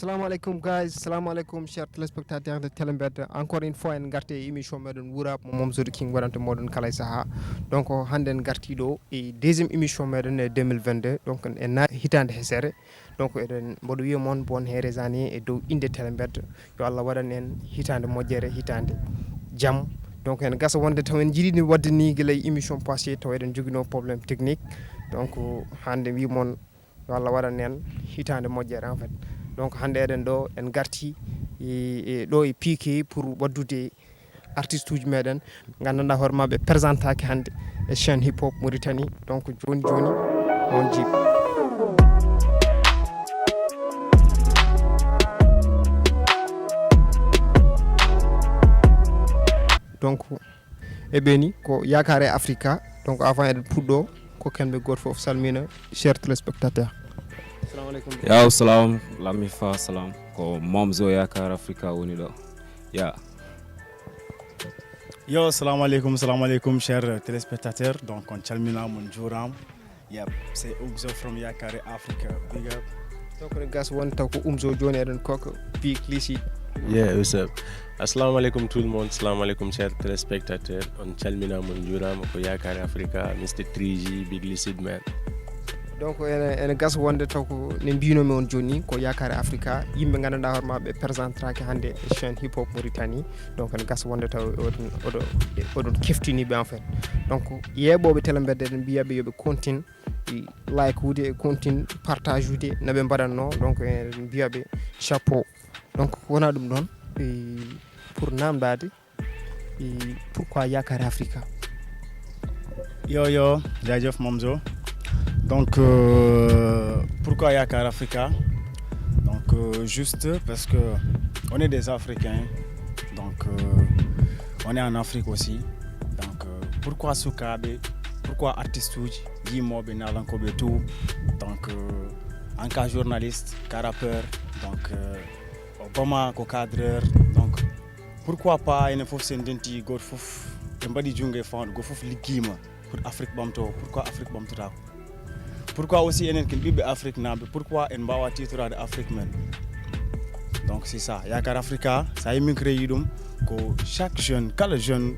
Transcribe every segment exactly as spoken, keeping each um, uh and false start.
Assalamu alaikum guys, assalamu alaikum chers téléspectateurs de Telembed. Encore une fois en garti e émission meɗen Wurab mo Momzo the King waɗanta moɗon kala e saha. Donc hande en garti ɗo e deuxième émission meɗen e deux mille vingt-deux. Donc en na hitande hesere. Donc eɗen mboɗo wiya mon bon heureuse année e dow inde Telembed. Yo Allah waɗan en hitande moƴƴere, hitande jam. Donc en gasa wonde taw en jiɗini wadde ni gila e émission passé taw eɗen jogino problème technique. Donc hande wi mon yo Allah waɗan en hitande moƴƴere en fait. Donc hande eɗen ɗo en garti e, e ɗo e pique pour waddude artiste uji meɗen gandanɗa hoore maɓɓe présentaki hande e chaîne hip hop Mauritanie. Donc joni joni on jiiɓi. Donc e ɓeni ko Yakare Africa. Donc avant eɗen puɗɗo ko kenɓe goto foof salmina cher téléspectateur. Assalamu alaikum. Yaw salam, lamifa salam, ko Momzo Yakar Africa woni ɗo. Ya. Yo, salam alaikum, salam alaikum, chers téléspectateurs. Donc, on calmina, mon juram. Yep, c'est Umzo from Yakare Africa. Big up. Donc ne gas won taw ko Umzo joni eɗen koko big lisi. Yeah, what's up? Assalamu alaikum tout le monde, assalamu alaikum chers téléspectateurs. On calmina, mon juram, ko Yakare Africa, Mister Three G, Big Lucid Man. Donc ene ene gasa wonde taw ko ne mbinomi on joni ko Yakare Africa, yimɓe gandanɗa hoore maɓɓe présentaki hande e chaîne hip hop Mauritanie. Donc ene gasa wonde taw oɗon oɗo oɗon keftiniɓe en fait. Donc yeeɓoɓe Telembed eɗen mbiyaɓe yoɓe continue like ude e continue partage ude no ɓe mbaɗanno. Donc eɗen mbiyaɓe chapeau. Donc wona ɗum ɗon pour namdade pourquoi Yakare Africa? Yo, yo, jaajëf Momzo. Donc, euh, pourquoi Yakar Africa? Donc, euh, juste parce que on est des Africains. Donc, euh, on est en Afrique aussi. Donc, euh, pourquoi Soukabe? Pourquoi artistes? Jimobe, Nalankobe, tout. Donc, euh, en cas journaliste, carapeur. Donc, euh, Obama, co-cadreur. Donc, pourquoi pas enen fof sen denti goto fof en mbaɗi junngo e fawndo goto fof liggima pour Afrique ɓamto? Pourquoi Afrique ɓamtotako? Pourquoi aussi enen ken ɓiɓɓe Afrique naɓe pourquoi en mbawa titorade Afrique men? Donc c'est ça, Yakar Africa, sa yi min créé ɗum ko chaque jeune, kala jeune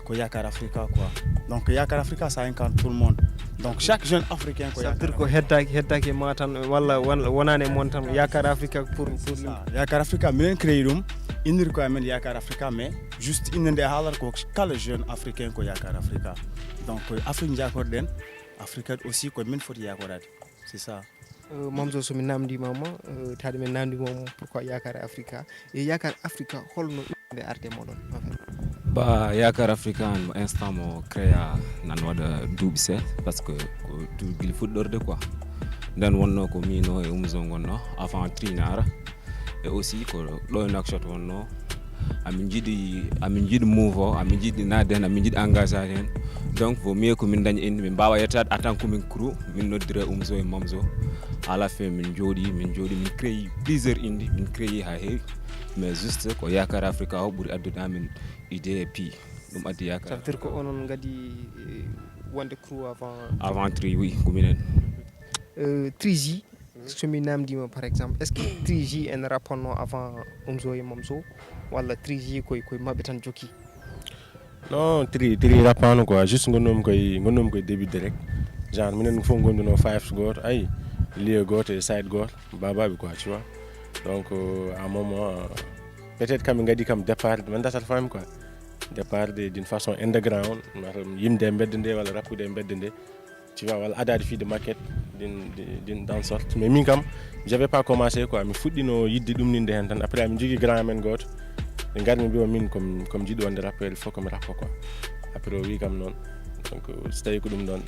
ko Yakar Africa quoi. Donc Yakar Africa ça incarne tout le monde. Donc chaque jeune africain ko Ça veut dire ko heddaki heddaki e ma tan walla walla wonani e mon tan Yakar Africa pour pour Yakar Africa minen créé ɗum, innir ko amen Yakar Africa mais juste innde nde haalata ko kala jeune africain ko Yakar Africa. Donc koye Afrique jakorɗen, Afrique aussi ko min foti yakorade. C'est ça. Momzo somi namdima ma taade min namdima mo pourquoi Yakar Africa e Yakar Africa holno inde arde moɗon en fait? Ba Yakar Africa en instant mo créa nan waɗa duuɓi seeɗa parce que ko duuɓi gila fuɗɗorde quoi. Nden wonno ko mino e Umzo gonno avant Trina ara. E aussi ko ɗo e Nouakchott wonno amin jiɗi amin jiɗi move o amin jiɗi nadde hen amin jiɗi engagé hen. Donc vaut mieux ko min daña inde min mbawa yettade en tant que min crew, min noddira Umzo e Momzo. À la fin min jooɗi min jooɗi min créé plusieurs inde, min créé ha heewi. Mais juste ko Yakar Africa o ɓuuri addude amin idée e pi ɗum addi Yakar. Ça veut dire ko onon gadi wonde crew avant? Avant Tri, oui, ko minen. Three G, somi namdima par exemple est ce que Three G ene rappanno avant Umzo e Momzo walla Three G koye koye maɓɓe tan jokki? Non, Three Three rappano quoi, juste gonnomi koye gonnomi koye début de rek. Genre minen fof gonduno fives goto, ayi, lieu goto e side goto, babaɓe quoi, tu vois. Donc à un moment peut être kamɓe gadi kam départ, min dasata fami quoi. Départ d'une façon underground, yimde e bedde nde walla rappude e bedde nde. Tu vois, walla adade fii de maquette, d'une d'une sorte. Mais min kam j'avais pas commencé quoi, mi fuɗɗino yidde ɗumninde hen tan. Après amin jogui grand amen goto, ɓe garmi mbiwa min comme comme jiɗi wonde rappeur il faut que mi rappa quoi. Après o wi kam noon. Donc so tawi ko ɗum ɗon,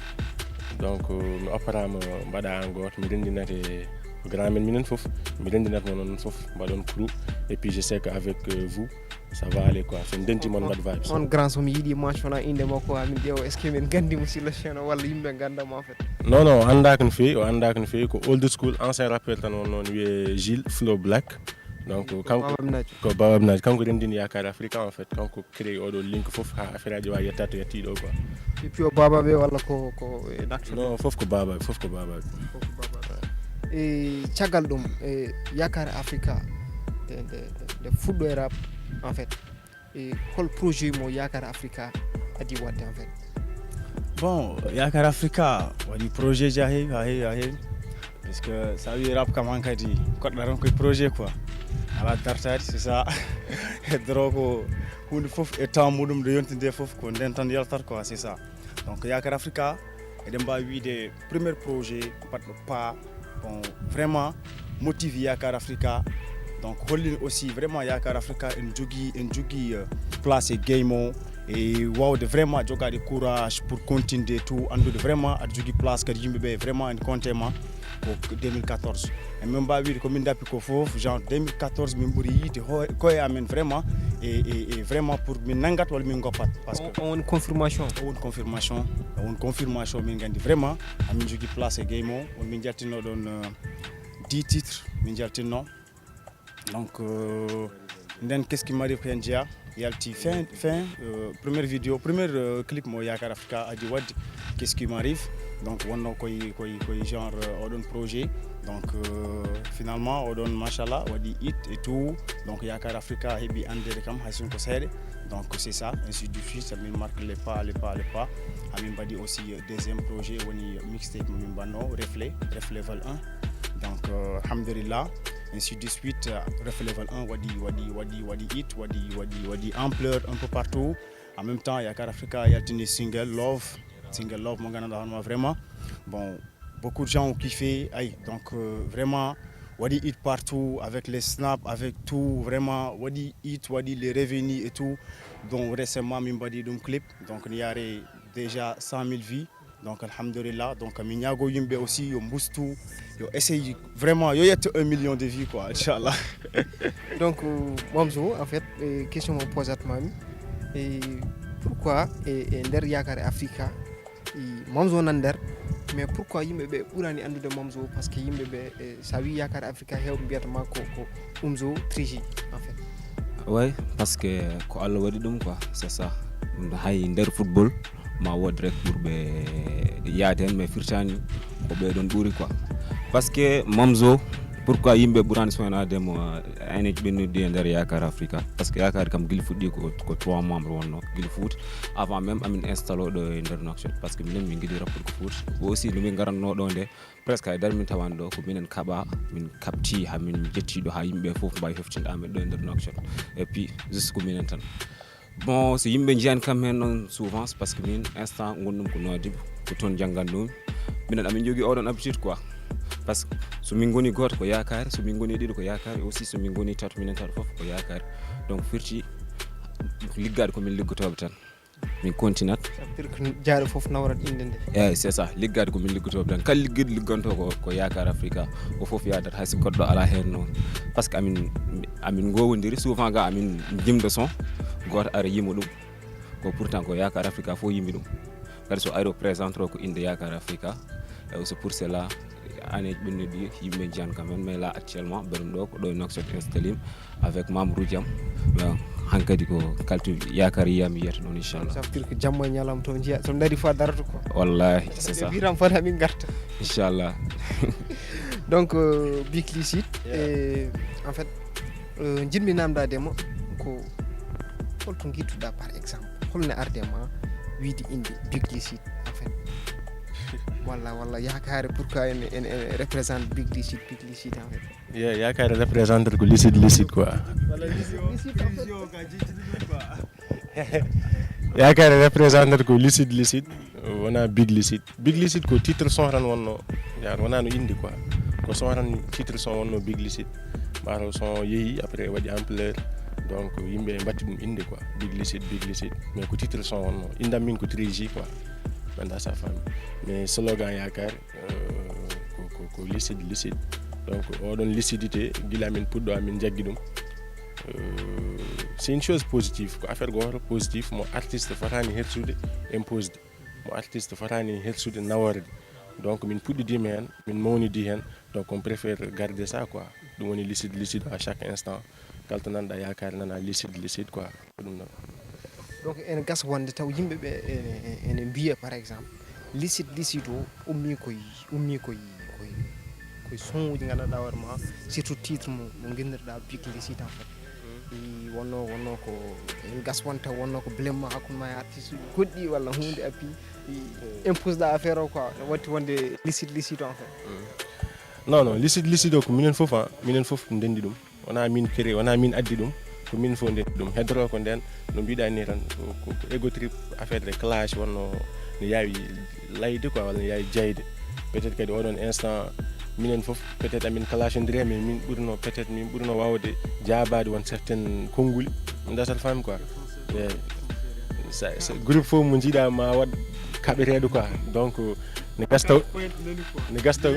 donc mi opparama mbaɗa en goto, mi rendinate grand amen minen foof, mi rendinat mo noon foof, mbaɗon crew. Et puis je sais que avec vous ça va aller quoi, so denti mon mbaɗ vibes. On grand somi yiiɗi mention a inde makko ha min ƴeewa est ce que min gandi mo sur le chaîne walla yimɓe gandamo en fait? Non non, o andaka no fewi, o andaka no fewi, ko old school ancien rappeur tan wonno ne wiye Gilles Flow Black. Donc kanko ko Baba Abinaji, kanko rendini Yakar Africa en fait, kanko créé oɗo link foof ha affaire aji wawi yettade to yetti ɗo quoi. Et puis o babaɓe walla ko ko e Nouakchott? Non, foof ko babaɓe, foof ko babaɓe. E caggal ɗum, e Yaakaar Afrika nde, nde, nde fuɗɗoyra, en fait, e hol projet mo Yaakaar Afrika adi waɗde, en fait? Bon, Yaakaar Afrika waɗi projet ji ha heewi, ha heewi, ha heewi. Parce que sa wi rap kam hankadi koɗɗa tan koye projet quoi. Ala dartade, c'est ça. Heddoro ko hunde fof e temps muɗum, nde yonti nde fof ko nden tan yaltat quoi, c'est ça. Donc Yaakaar Afrika, eɗen mbawi wiide premier projet baɗɗo pas, bon, vraiment motive Yaakaar Afrika. Donc hollini aussi vraiment Yaakaar Afrika en jogui, en jogui euh, place e game o, e wawde vraiment jogade courage pour continuer tout, andude vraiment aɗa jogui place kadi, yimɓeɓe vraiment en compte ma. Ko deux mille quatorze, e min mbawi wiide ko min dappi ko foof, genre deux mille quatorze min ɓuuri yiide ho- koye amen vraiment, e, e, e vraiment pour min nanngat walla min goppat, parce que On, on confirmation. O woni confirmation, o woni confirmation, min gandi vraiment amin jogui place e game o, on min jaltinno ɗon euh, dix titres min jaltinno. Donc euh, nden Qu'est-ce qui m'arrive ko hen jeeya, yalti fin, fin euh, première vidéo, première euh, clip mo Yaakaar Afrika adi wadde, Qu'est-ce qui m'arrive. Donc wonno koye, koye, koye genre euh, oɗon projet. Donc euh, finalement oɗon machallah waɗi hit et tout. Donc Yaakaar Afrika heɓi andede kam hay sinno ko seeɗa. Donc c'est ça, ainsi de suite, min marque les pas, les pas, les pas. Amin mbaɗi aussi euh, deuxième projet woni mixtape mo min mbanno, Reflet, Ref Level un. Donc euh, alhamdulillah, ainsi de suite, euh, Ref Level un waɗi, waɗi, waɗi, waɗi hit, waɗi, waɗi, waɗi ampleur un peu partout. En même temps Yaakaar Afrika yaltini single Love, single Love mo ganduɗa hono ma vraiment, bon, beaucoup de gens ont kiffé, ay, donc euh, vraiment waɗi hit partout avec les snaps, avec tout, vraiment waɗi hit, waɗi les revenus et tout. Donc récemment min mbaɗi ɗum clip, donc ne yaare déjà cent mille vues. Donc alhamdulillah, donc min ñaago yimɓe aussi yo mbustu, yo essaye vraiment yo yetto un million de vues quoi, inchallah. Donc euh, Mamzo, en fait, e question mo posat mami, e pourquoi e, e nder Yaakaar Afrika e Mamzo nan nder, mais pourquoi yimɓe ɓe ɓurani andude Mamzo? Parce que yimɓe ɓe e, sa wi Yaakaar Afrika, heewɓe mbiyata ma ko, ko Umzo Triji, en fait. Oui, parce que ko Allah waɗi ɗum quoi, c'est ça. Hay nder football ma wood rek ɓurɓe yaade hen, mais firtani ko ɓe ɗon ɓuri quoi. Parce que Mamzo, pourquoi yimɓe ɓurani soynade mo? Ene ɓennude e nder Yaakaar Afrika, parce que Yaakaar kam gila fuɗɗi ko, ko trois membres wonno gila fuuta, avant même amin installe ɗo e nder Nouakchott, parce que minen min giɗi rappude ko fuuta. Aussi no min garanno ɗo nde, presque hay dara min tawani ɗo, ko minen kaɓa, min kaɓti ha min jetti ɗo ha yimɓe fof mbawi heftinde amen ɗo e nder Nouakchott. Et puis juste ko minen tan. Bon, so yimɓe jiyani kam hen noon souvent, c'est parce que min instant gonɗum ko Nouadhibou, ko toon jangganɗumi. Minen amin jogui oɗon habitude quoi, parce que so min goni goto ko Yaakaar, so min goni ɗiɗo ko Yaakaar, aussi so min goni tato minen tato foof ko Yaakaar. Donc firti liggade ko min liggotoɓe tan, min continat. Ça veut dire que jaaɗo fof nawrat inde nde. Eyyi, c'est ça, liggade ko min liggotoɓe tan, kala ligguiɗo ligganto ko, ko Yaakaar Afrika, ko fof yadat, haysi goɗɗo ala hen noon. Parce que amin amin gowodiri souvent ga amin jimda son, goto ara yima ɗum, ko pourtant ko Yaakaar Afrika fof yimi ɗum. Kadi so ari o présente o ko inde Yaakaar Afrika. Et c'est pour cela, année ɓennuɗi yimɓe jiyan kam hen, mais là actuellement mbeɗum ɗo ko ɗo e Nouakchott installima avec membre uji am. Mais hankadi ko kaltu Yaakaar yiyami yiyata ɗon, inchallah. Ça veut dire que jamma e ñalawma to jiya, to dari fa darata quoi. Wallahi c'est ça. Wiram fana min garta. Inchallah. Donc euh, Big Licide, e en fait euh, jiɗmi namdade ma ko holto guittuɗa par exemple, holne arde ma wiide inde Big Licide, en fait? Walla, walla Yaakaar, pourquoi ene, ene, ene représente Big Licide, Big Licide, en fait? Yeah, Yaakaar représente ko Licide, Licide quoi. Walla Licide, Licide, en fait. Yaakaar représente ko Licide, Licide, wona Big Licide. Big Licide ko titre son tan wonno, yaani wona no inde quoi. Ko son tan, titre son wonno, Big Licide. Ɓaato son yeehi après waɗi ampleur, donc yimɓe mbatti ɗum inde quoi, Big Licide, Big Licide. Mais ko titre son wonno, indam min ko Triji quoi. Ɓenda sa faami. Mais slogan Yaakaar euh, ko, ko, ko Licide, Licide. Donc oɗon lucidité, gila amin puɗɗo amin jaggi ɗum. Euh, c'est une chose positive, ko affaire goto positif mo artiste fotani hersude, imposde, mo artiste fotani hersude, naworde. Donc min puɗɗidima hen, min mawnidi hen, donc on préfère garder ça quoi. Ɗum woni Licide, Licide à chaque instant. Kala to nanɗa Yaakaar nana Licide, Licide quoi, ko ɗum ɗon. Donc ene gasa wonde taw yimɓe ɓe ene, ene mbiya par exemple Licide, Licide o ummi koye, ummi koye, koye, ko Son uji gandanɗa hoore ma, surtout titre mo mo gindirɗa big lisite en fait. I wonno wonno ko en gas wonta wonno ko blema hakkunde ma e artiste uji goɗɗi walla hunde appi, i imposeɗa affaire o quoi, watti wonde lisite lisite en fait. Non non, lisite lisite o ko minen fof, a minen fof ndendi ɗum. Wona min créé, wona min addi ɗum, ko min fof ndendi ɗum. Heddoro ko nden no mbiɗa ni tan, ko ego trip, affaire de clash wonno, no yawi layde quoi walla no yawi jeyde. Peut être kadi oɗon instant minen fof peut être amin clashodiri, mais min ɓurno peut être min ɓurno wawde jaabade won certaine konnguli. Ndasat fami quoi. Eyi. Groupe fof mo jiiɗa ma waɗ kaɓeteɗo quoi. Donc ne gasta ne gasta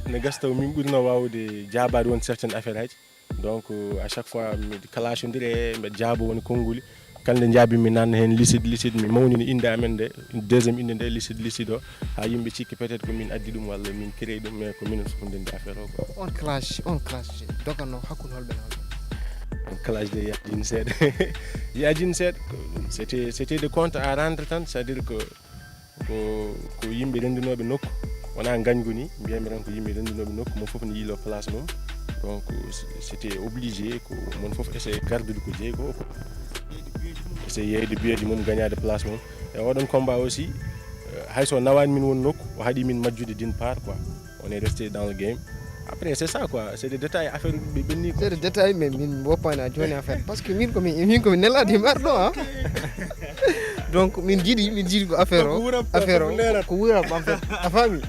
ne gasta min ɓurno wawde jaabade won certaine affaire aji. Donc à chaque fois miɗo clashodiri, mbeɗa jaabo woni konnguli. Kala nde jaabimi nanna heen liside liside, mi mawnina innde amen nde, deuxième innde nde liside liside o, haa yimɓe cikki peut être ko min addi ɗum walla min créé ɗum, mais ko minen fof ndendi affaire o quoi. On clash, on clash doganno hakkunde holɓe noon? On clash de yaajini seeɗa. Yaajini seeɗa. C'était c'était de compte à rendre tan, c'est à dire que ko ko yimɓe renndinooɓe nokku, wonaa ngañgu ni, mbiyatmi tan ko yimɓe renndinooɓe nokku, mon fof ne yiilo place mum. Donc c'était obligé ko mon fof essaye gardude ko jeyi ko, essaye yeeyde biyeeji mum, gañaade place mum. E oɗon combat aussi, hay so nawaani min won nokku, o haɗi min majjude d'une part quoi. On est resté dans le game. Après c'est ça quoi, c'est des détails, affaire ɓe ɓenni quoi. C'est des détails, mais min mi woppaani ha jooni en fait, parce que min komi min komi nelaade mi arɗo ha. Donc min jiiɗi min jiiɗi ko affaire o, affaire o ko wuurab en fait, a faami?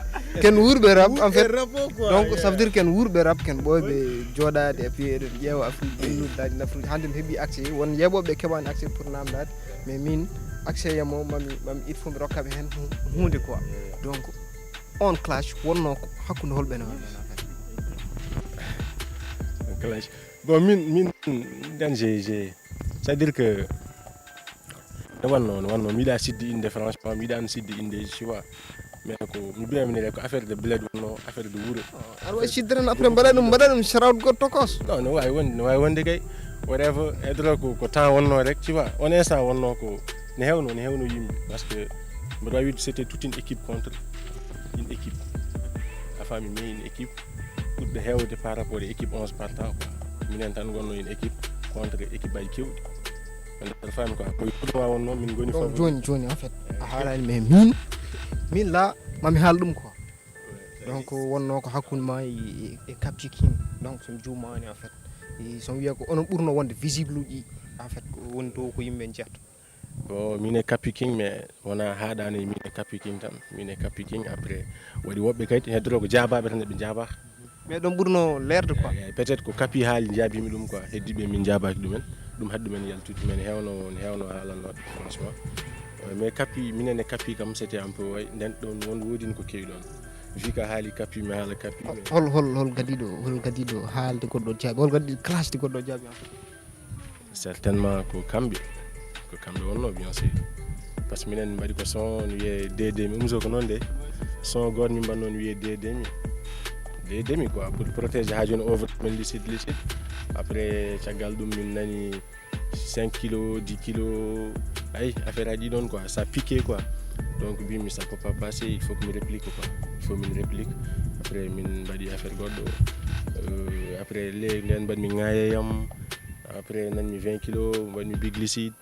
Ken wuurɓe rap en fait. Donc ça veut dire ken wuurɓe rap, ken ɓooyɓe jooɗaade et puis eɗen ƴeewa affaire ɓe noddaji nafruji, hannde mi heɓi accès, won yeeɓooɓe keɓaani accès pour namdaade, mais min accès yamo mami mami il faut mi rokkaɓe heen huunde quoi. Donc on clash wonno ko hakkunde holɓe no? Clash. Bon, min min dan j'ai j'ai c'est à dire que no wanno no wanno mi yiɗa sidde innde, franchement mi yiɗano sidde innde, tu vois. Mais ko mi mbiyami ne ko affaire de bled wonno, affaire de wuro. Aɗa wawi sidde tan après mbaɗa ɗum mbaɗa ɗum shout out goɗɗo tokos. Non, no wawi wonde, no wawi wonde kay. Whatever, e droit ko ko temps wonno rek, tu vois. On instant wonno ko ne hewno ne hewno yimɓe, parce que mboɗo wawi wide c'était toute une équipe contre une équipe. A faami, mais une équipe ɓurɗo hewde par rapport e équipe onze partant quoi. Minen tan gonno une équipe contre équipe aji kewɗi. Aɗa faami quoi, ko yimɓe ma wonno min goni. Donc joni joni en fait a haalani, mais min min la mami haal ɗum quoi. Donc wonno ko hakkunde ma e Kapi King, donc somi juumani en fait, somi wiya ko onon ɓurno wonde visible uji en fait, ko woni to ko yimɓe jiyata. Bon, min e Kapi King, mais wona haɗani min e Kapi King tan, min e Kapi King. Après waɗi woɓɓe kadi heddoro ko jaabaɓe tan eɓe jaaba. Mais ɗon ɓurno leerde quoi. Eyi, peut être ko Kapi haali jaabimi ɗum quoi, heddiɓe min jaabaki ɗumen. Ɗum haɗi ɗumen yaltude, mais ne hewno ne hewno haalannoɓe franchement. Mais Kapi, minen e Kapi kam c'était un peu way nden ɗon won woodino ko kewi ɗon. Vu que haali Kapi mi haala Kapi. Hol hol hol gadiɗo hol gadiɗo haalde goɗɗo jaabi, hol gadiɗo clashde goɗɗo jaabi en fait? Certainement ko kamɓe, ko kamɓe wonno bien sûr. Parce que minen mbaɗi ko son wiyee deux demi, Umzo ko noon de. Son gooto min mbaɗ noon wiyee deux demi. Deux demi quoi, pour protéger haa jooni over men liside liside. Après caggal ɗum min nani cinq kilo, dix kilo, ay affaire aji ɗon quoi, ça piqué quoi. Donc mbimi ça peut pas passer, il faut que mi réplique quoi. Il faut min réplique. Après min mbaɗi affaire goɗɗo. Après ley nden mbaɗmi ŋaayeyam. Après nanmi vingt kilo, mbaɗmi big liside.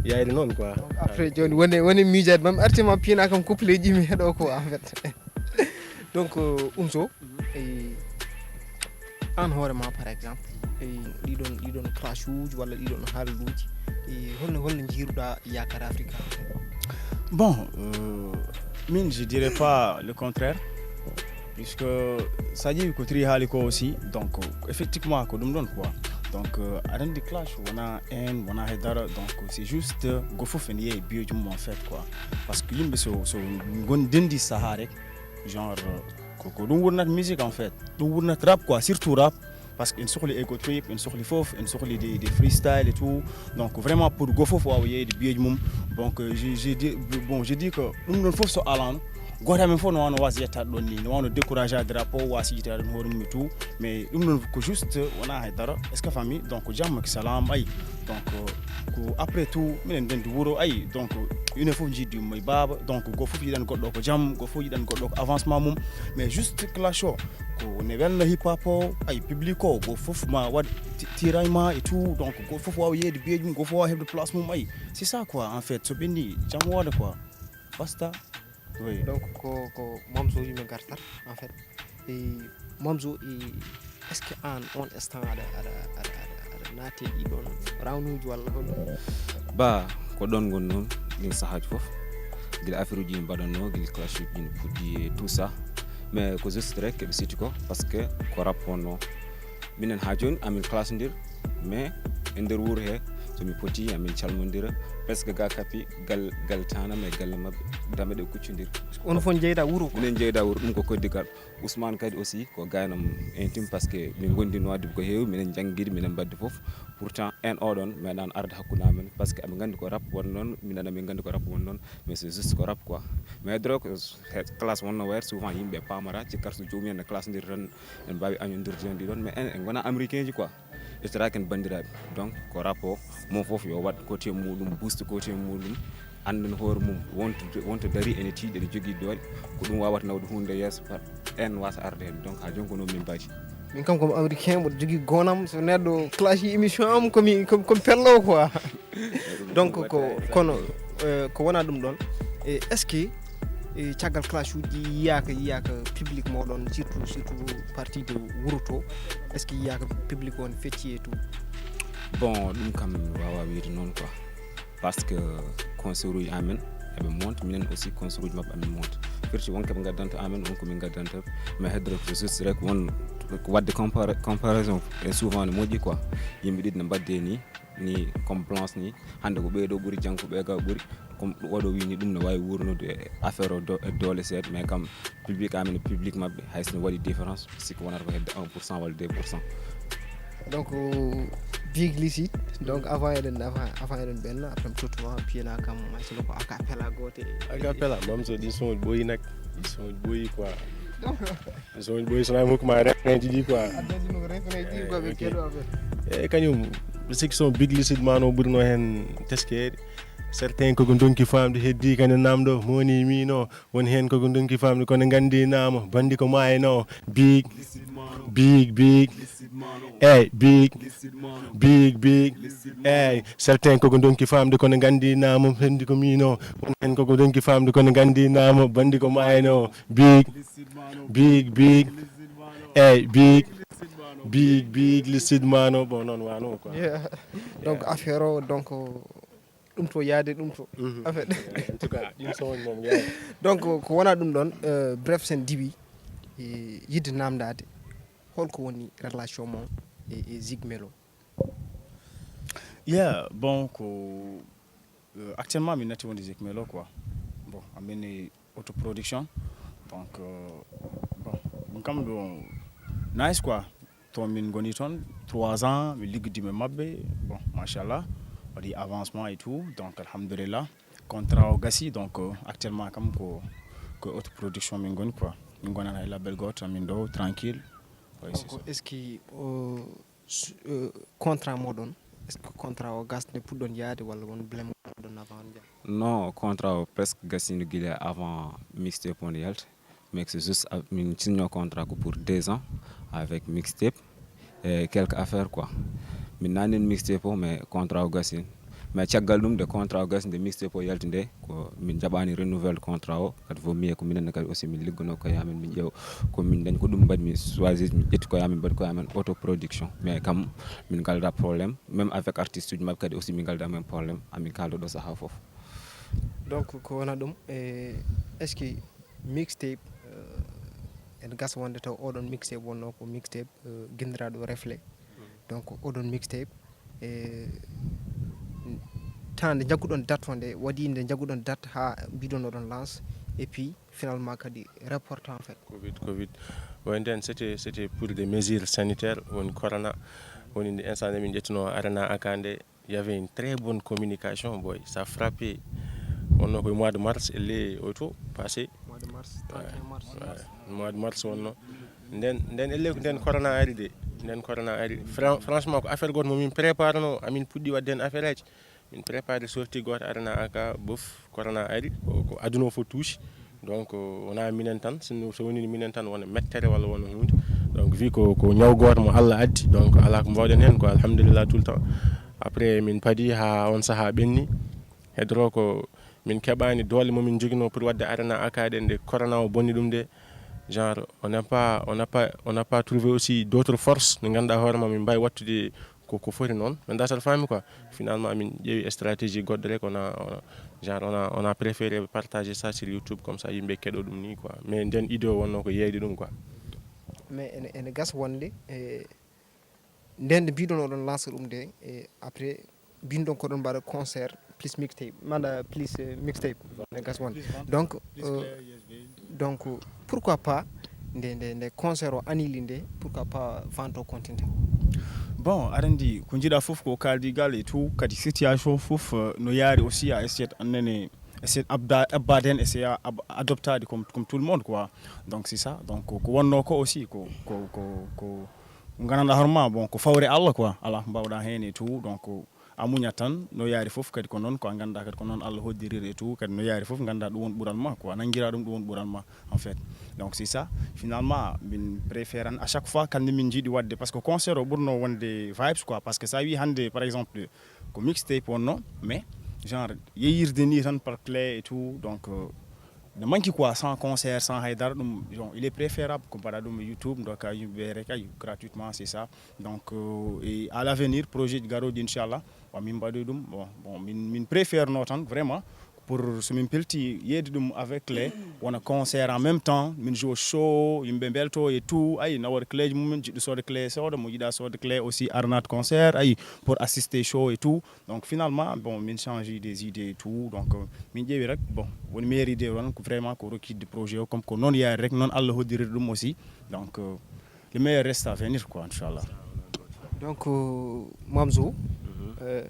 Yayri noon quoi. Après joni woni woni miijaade mami arti ma piina kam couple ji mi heɗo ko en fait. Donc Umzo, an hoore ma par exemple, ɗiɗon ɗiɗon clash uji walla ɗiɗon haaluuji, holno holno jiiruɗa yakar Africa? Bon, euh, min je dirais pas le contraire. Puisque ça dit que tri haali ko aussi, donc effectivement ko ɗum ɗon quoi. Donc aɗa andi clash wona en wona he dara, donc c'est juste go fof ene yeeyi biyeeji mum en fait quoi. Parce que yimɓe so so gon dendi saha rek, genre ko ko ɗum wurnat musique en fait, ɗum wurnat rap quoi, surtout rap. Parce que ene sohli ego trip, ene sohli fof, ene sohli des, des freestyle et tout. Donc vraiment pour go fof wawa yeeyde biyeeji mum. Donc je, je dis, bon, je dis que ɗum ɗon fof so alano, Gooto amen fof no wano wasa yettaade ɗon ni, no wano découragé aade rapport, wasa yitaade ɗum hoore mum e tout. Mais ɗum ɗon ko juste, wona hay dara. Est-ce que famille? Donc, jam e salaam, ayi. Donc, ko après tout, minen ndendi wuro, ayi. Donc, enen fof njiɗi ɗum e baaba. Donc, go fof yiɗan goɗɗo ko jam, go fof yiɗan goɗɗo ko avancement mum. Mais juste clash o, ko ne welna hip hop o, ayi, public o, go fof ma waɗ ti-, tiraillement et tout. Donc, go fof waawa yeeyde biyeeji mum, go fof waawa heɓde place mum, ayi. C'est ça quoi, en fait, so ɓenni, jam wooda quoi. Basta. Oui. Donc, ko, ko Mamzo yimɓe gartat, en fait. E Mamzo, e, est-ce que an, on instant, aɗa, aɗa, aɗa, aɗa, aɗa naati e ɗiɗon rawnuuji walla honno? Ba, ko ɗon ngon noon, ɗin sahaaji fof. Gila affaire uji ɗi mbaɗanno, gila clash uji ɗi puɗɗi e tout ça. Mais ko juste rek, keɓe siti ko, parce que ko rap wonno. Minen haa jooni, amin clash ndir, mais e nder wuro he, so mi poti, amin calmondira. Presque ga kapi, gal, gal tana, mais galle maɓɓe, dame ɗe kuccondir. On fof njeyda wuro quoi. Minen njeyda wuro, ɗum ko koddigal. Ousmane kadi aussi ko gaynam intime, parce que min ngondi noade ko heewi, minen njanngiɗi, minen mbaddi fof. Pourtant, en oɗon meeɗan arde hakkunde amen, parce que amin nganndi ko rap won noon, minen amin nganndi ko rap won noon, mais c'est juste ko rap quoi. Mais drogue, he classe wonno wayre, souvent yimɓe paamara, cikkat so joomum en no classe ndir tan, en mbaawi añondirde heen ɗiɗon, mais en, en ngona américain ji quoi. Ƴettata ken banndiraaɓe. Donc, ko rap o, mo fof yo waɗ côté muɗum, boost côté muɗum, anndan hoore mum, wonto, wonto dari ene tiiɗi, ene jogii doole, ko ɗum waawata nawde huunde yeeso, par en wasa arde heen. Donc, haa jooni ko noon min mbaɗi. Min kam komi américain, mboɗo jogii goonam, so neɗɗo clash émission am, komi, komi, komi pello quoi. Donc, ko, kono, eh, ko wona ɗum ɗon. E, est-ce que, e, caggal clash uji yiyaaka, yiyaaka public moɗon, surtout, surtout partie de wuro to, est-ce que yiyaaka public on fecci e tout? Bon, ɗum kam mi wawa wiide noon quoi. Parce que concert uji amen, eɓe monte, minen aussi concert uji maɓɓe amin monte. Firti won koɓe ngaddanta amen, won ko min ngaddanta. Mais hedde ko juste rek won ko wadde compara-, comparaison e souvent ne moƴƴi quoi. Yimɓe ɗiɗi ne mbadde ni, ni comme blanche ni. Hannde ko ɓeeɗo ɓuri, janngo ko ɓeega ɓuri. Comme ɗum oɗo wini ɗum ne wawi wuurnude e affaire o do-, e doole seeɗa, mais kam public amen e public maɓɓe, hay so ne waɗi différence, sikko wonata ko hedde un pour cent walla deux pour cent. Donc, big lisi, donc avant eɗen, avant, avant eɗen ɓenna, après mi tottuma, piyana kam, hay sono ko a cappella goote. A cappella, Mamzo, ɗin son uji ɓooyi nak, ɗin son uji ɓooyi quoi. Ɗin son uji ɓooyi, so na mi hokkuma refrain ji ɗi quoi. A dosino ko refrain ji quoi, ɓe keɗo affaire. Eh, kañum, mi sikki son big lisi mano ɓurno hen teskede. Certains koko donki famde heddi kane namdo, moni mino, won hen koko donki famde kono gandi namo, bandi ko mayno, big, big, big, ey, big, big, big, ey, certains koko donki famde kono gandi namo, hendi ko mino, won hen koko donki famde kono gandi namo, bandi ko mayno, big, big, big, ey, big, big, big, lisid mano, bon, non, wano quoi. Yeah. Donc, affaire o, donc, ɗum to yaade ɗum to. Mhm. En fait. En tout cas, ɗin son uji moom, yeah. Donc, ko wona ɗum ɗon, euh, bref, sen diwi, e, yidde namdade, holko woni relation mon e, e Zig Melo? Yeah, bon, ko, euh, actuellement, min natti wonde Zig Melo, quoi. Bon, amin e autoproduction. Donc, euh, bon, ɗum kam ɗo nice, quoi. Toon min ngoni toon trois ans, min liggidima e maɓɓe. Bon, machallah, waɗi avancement et tout. Donc, alhamdulillah, contrat o gasi. Donc, euh, actuellement kam ko, ko autoproduction min ngoni quoi. Min ngonani hay label gooto, min ɗo tranquille. Oui, c'est ça. Donc, est-ce que, euh, su-, euh, contrat moɗon, est-ce que contrat o gasde puɗɗon yaade walla won blem moɗon avant on jaa? Non, contrat o presque gasino gila avant mixtape on yalta. Mais c'est juste, ah, min signo contrat ko pour deux ans avec mixtape et quelques affaires quoi. Min nanin mixtape o, mais contrat o gasin. Mais caggal ɗum, nde contrat o gasi, nde mixtape o yalti nde, ko min jaɓani renouvelle contrat o, kadi vaut mieux ko minen kadi aussi min liggono ko yamen, min ƴeew ko min dañ, ko ɗum mbaɗi min choisir, min ƴetti ko yamen, mbaɗi ko yamen autoproduction. Mais kam, min ngalda problème, même avec artiste uji maɓɓe kadi aussi min ngalda même problème, amin kalda ɗo saaha fof. Donc, ko wona ɗum, e, est-ce que mixtape, euh, ene gasa wonde taw oɗon mixtape wonno ko mixtape, euh, gindiraɗo reflet. Donc, oɗon mixtape, e, temps nde jagguɗon date o nde, waɗi nde jagguɗon date ha mbiɗon oɗon lance, et puis finalement kadi reporté en fait. Covid, Covid. Bon, nden, c'était, c'était pour des mesures sanitaires, woni corona. Woni nde instant nde min ƴettuno arena aka nde, il y avait une très bonne communication, boy. Ça frappait. On a mois de mars, elle est auto passé. Mois de mars, trente et un mars. Mois de mars wonno. Nden nden elle ko nden corona ari de. Nden corona ari. Fran- franchement, ko affaire goto mo min préparano, amin puɗɗi wadde hen affaire aji. Min préparé sortie goto arana aka bof, corona ari, ko, ko aduna o fof touche. Donc wona minen tan, sinno so wonino minen tan wona mettere walla wona hunde. Donc vu ko ko ñaw goto mo Allah addi, donc ala ko mbawɗen hen ko, alhamdulillah tout le temps. Après min padi ha on saha ɓenni. Hedoro ko min keɓani doole mo min jogino pour wadde arana aka ɗen, nde corona o bonni ɗum de. Genre on n'a pas on n'a pas on n'a pas trouvé aussi d'autres forces, ne ganduɗa hoore ma min mbawi wattude ko ko foti noon. Min dasa faami quoi. Finalement min ƴeewi stratégie goɗɗo rek, on a on a- genre on a on a préféré partager ça sur YouTube, comme ça yimɓe keɗo ɗum ni quoi. Mais nden idée o wonno ko yeeyde ɗum quoi. Mais ene, ene gasa wonde e nden nde mbiɗon oɗon lancer ɗum de, e après mbinɗon ko ɗon mbaɗa concert plus mixtape, maɗa plus euh, mixtape. Ene gasa wonde donc euh, donc pourquoi pas nde nde nde concert o anili nde, pourquoi pas vente o continta? Bon, aɗa andi ko jiɗa fof ko kaldigal et tout, kadi situation fof euh, no yaari aussi a essayet annene essayet abda abbaden essaya adoptade comme, comme tout le monde quoi. Donc c'est ça, donc ko wonno ko aussi ko ko ko ko gandanɗa hoorema, bon, ko fawre Allah quoi, ala mbawɗa hen et tout. Donc a muñat tan, no yaari fof kadi ko noon, ko a ganda kadi ko noon Allah hoddiriri et tout, kadi no yaari fof ganda ɗum won ɓural ma quoi, nangira ɗum ɗum won ɓural ma en fait. Donc c'est ça. Finalement min préférant à chaque fois kadi min jiiɗi wadde, parce que concert o ɓurno wonde vibes quoi, parce que sa wi hande par exemple ko mixtape wonno, mais genre yeyirde ni tan par clé et tout, donc euh, ne manque quoi, sans concert, sans haydara ɗum. Donc il est préférable ko mbaɗa ɗum e YouTube, dokka yimɓe rek ay gratuitement, c'est ça. Donc euh, et à l'avenir projet ji garoji inchallah wa min mbaɗoy ɗum. Bon, bon min, min préfère no tan vraiment pour so min pelti yeeyde ɗum avec les wona concert en même temps, min joue show, yimɓe belto et tout, ay nawor cléji mumen, jiɗɗo soode clé soda, mo yiɗa soode clé aussi arnat concert ay pour assister show et tout. Donc finalement bon min change des idées et tout, donc euh, min ƴeewi rek bon woni meilleur idée on ko vraiment ko rokkidde projet o, comme ko noon yaari rek, noon Allah hoddiriri ɗum aussi. Donc euh, le meilleur reste à venir quoi, inchallah. Donc euh, Mamzo, euh,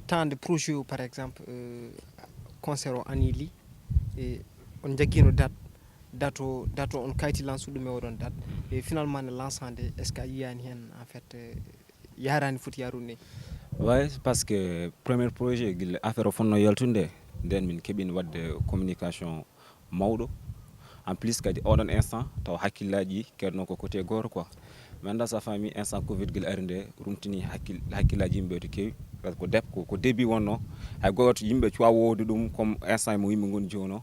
temps de projet o par exemple euh, concert o anili e on jaggino date, date o date o on kayti lansuɗo ɗum e oɗon date, e finalement ne lancande est ce que a yiyani hen en fait euh, yarani foti yarude ni? Ouais, parce que premier projet gila affaire o fonno yaltude, nden min keɓin wadde communication mawɗo. En plus kadi oɗon instant taw hakkillaji keɗno ko côté goto quoi. Mi anda sa faami instant covid gila ari nde rumtini hakkil- hakkillaji yimɓe to kewi, parce que ko dep- ko- ko début wonno, hay goto yimɓe cuwa wowde ɗum comme instant mo yimɓe goni jono.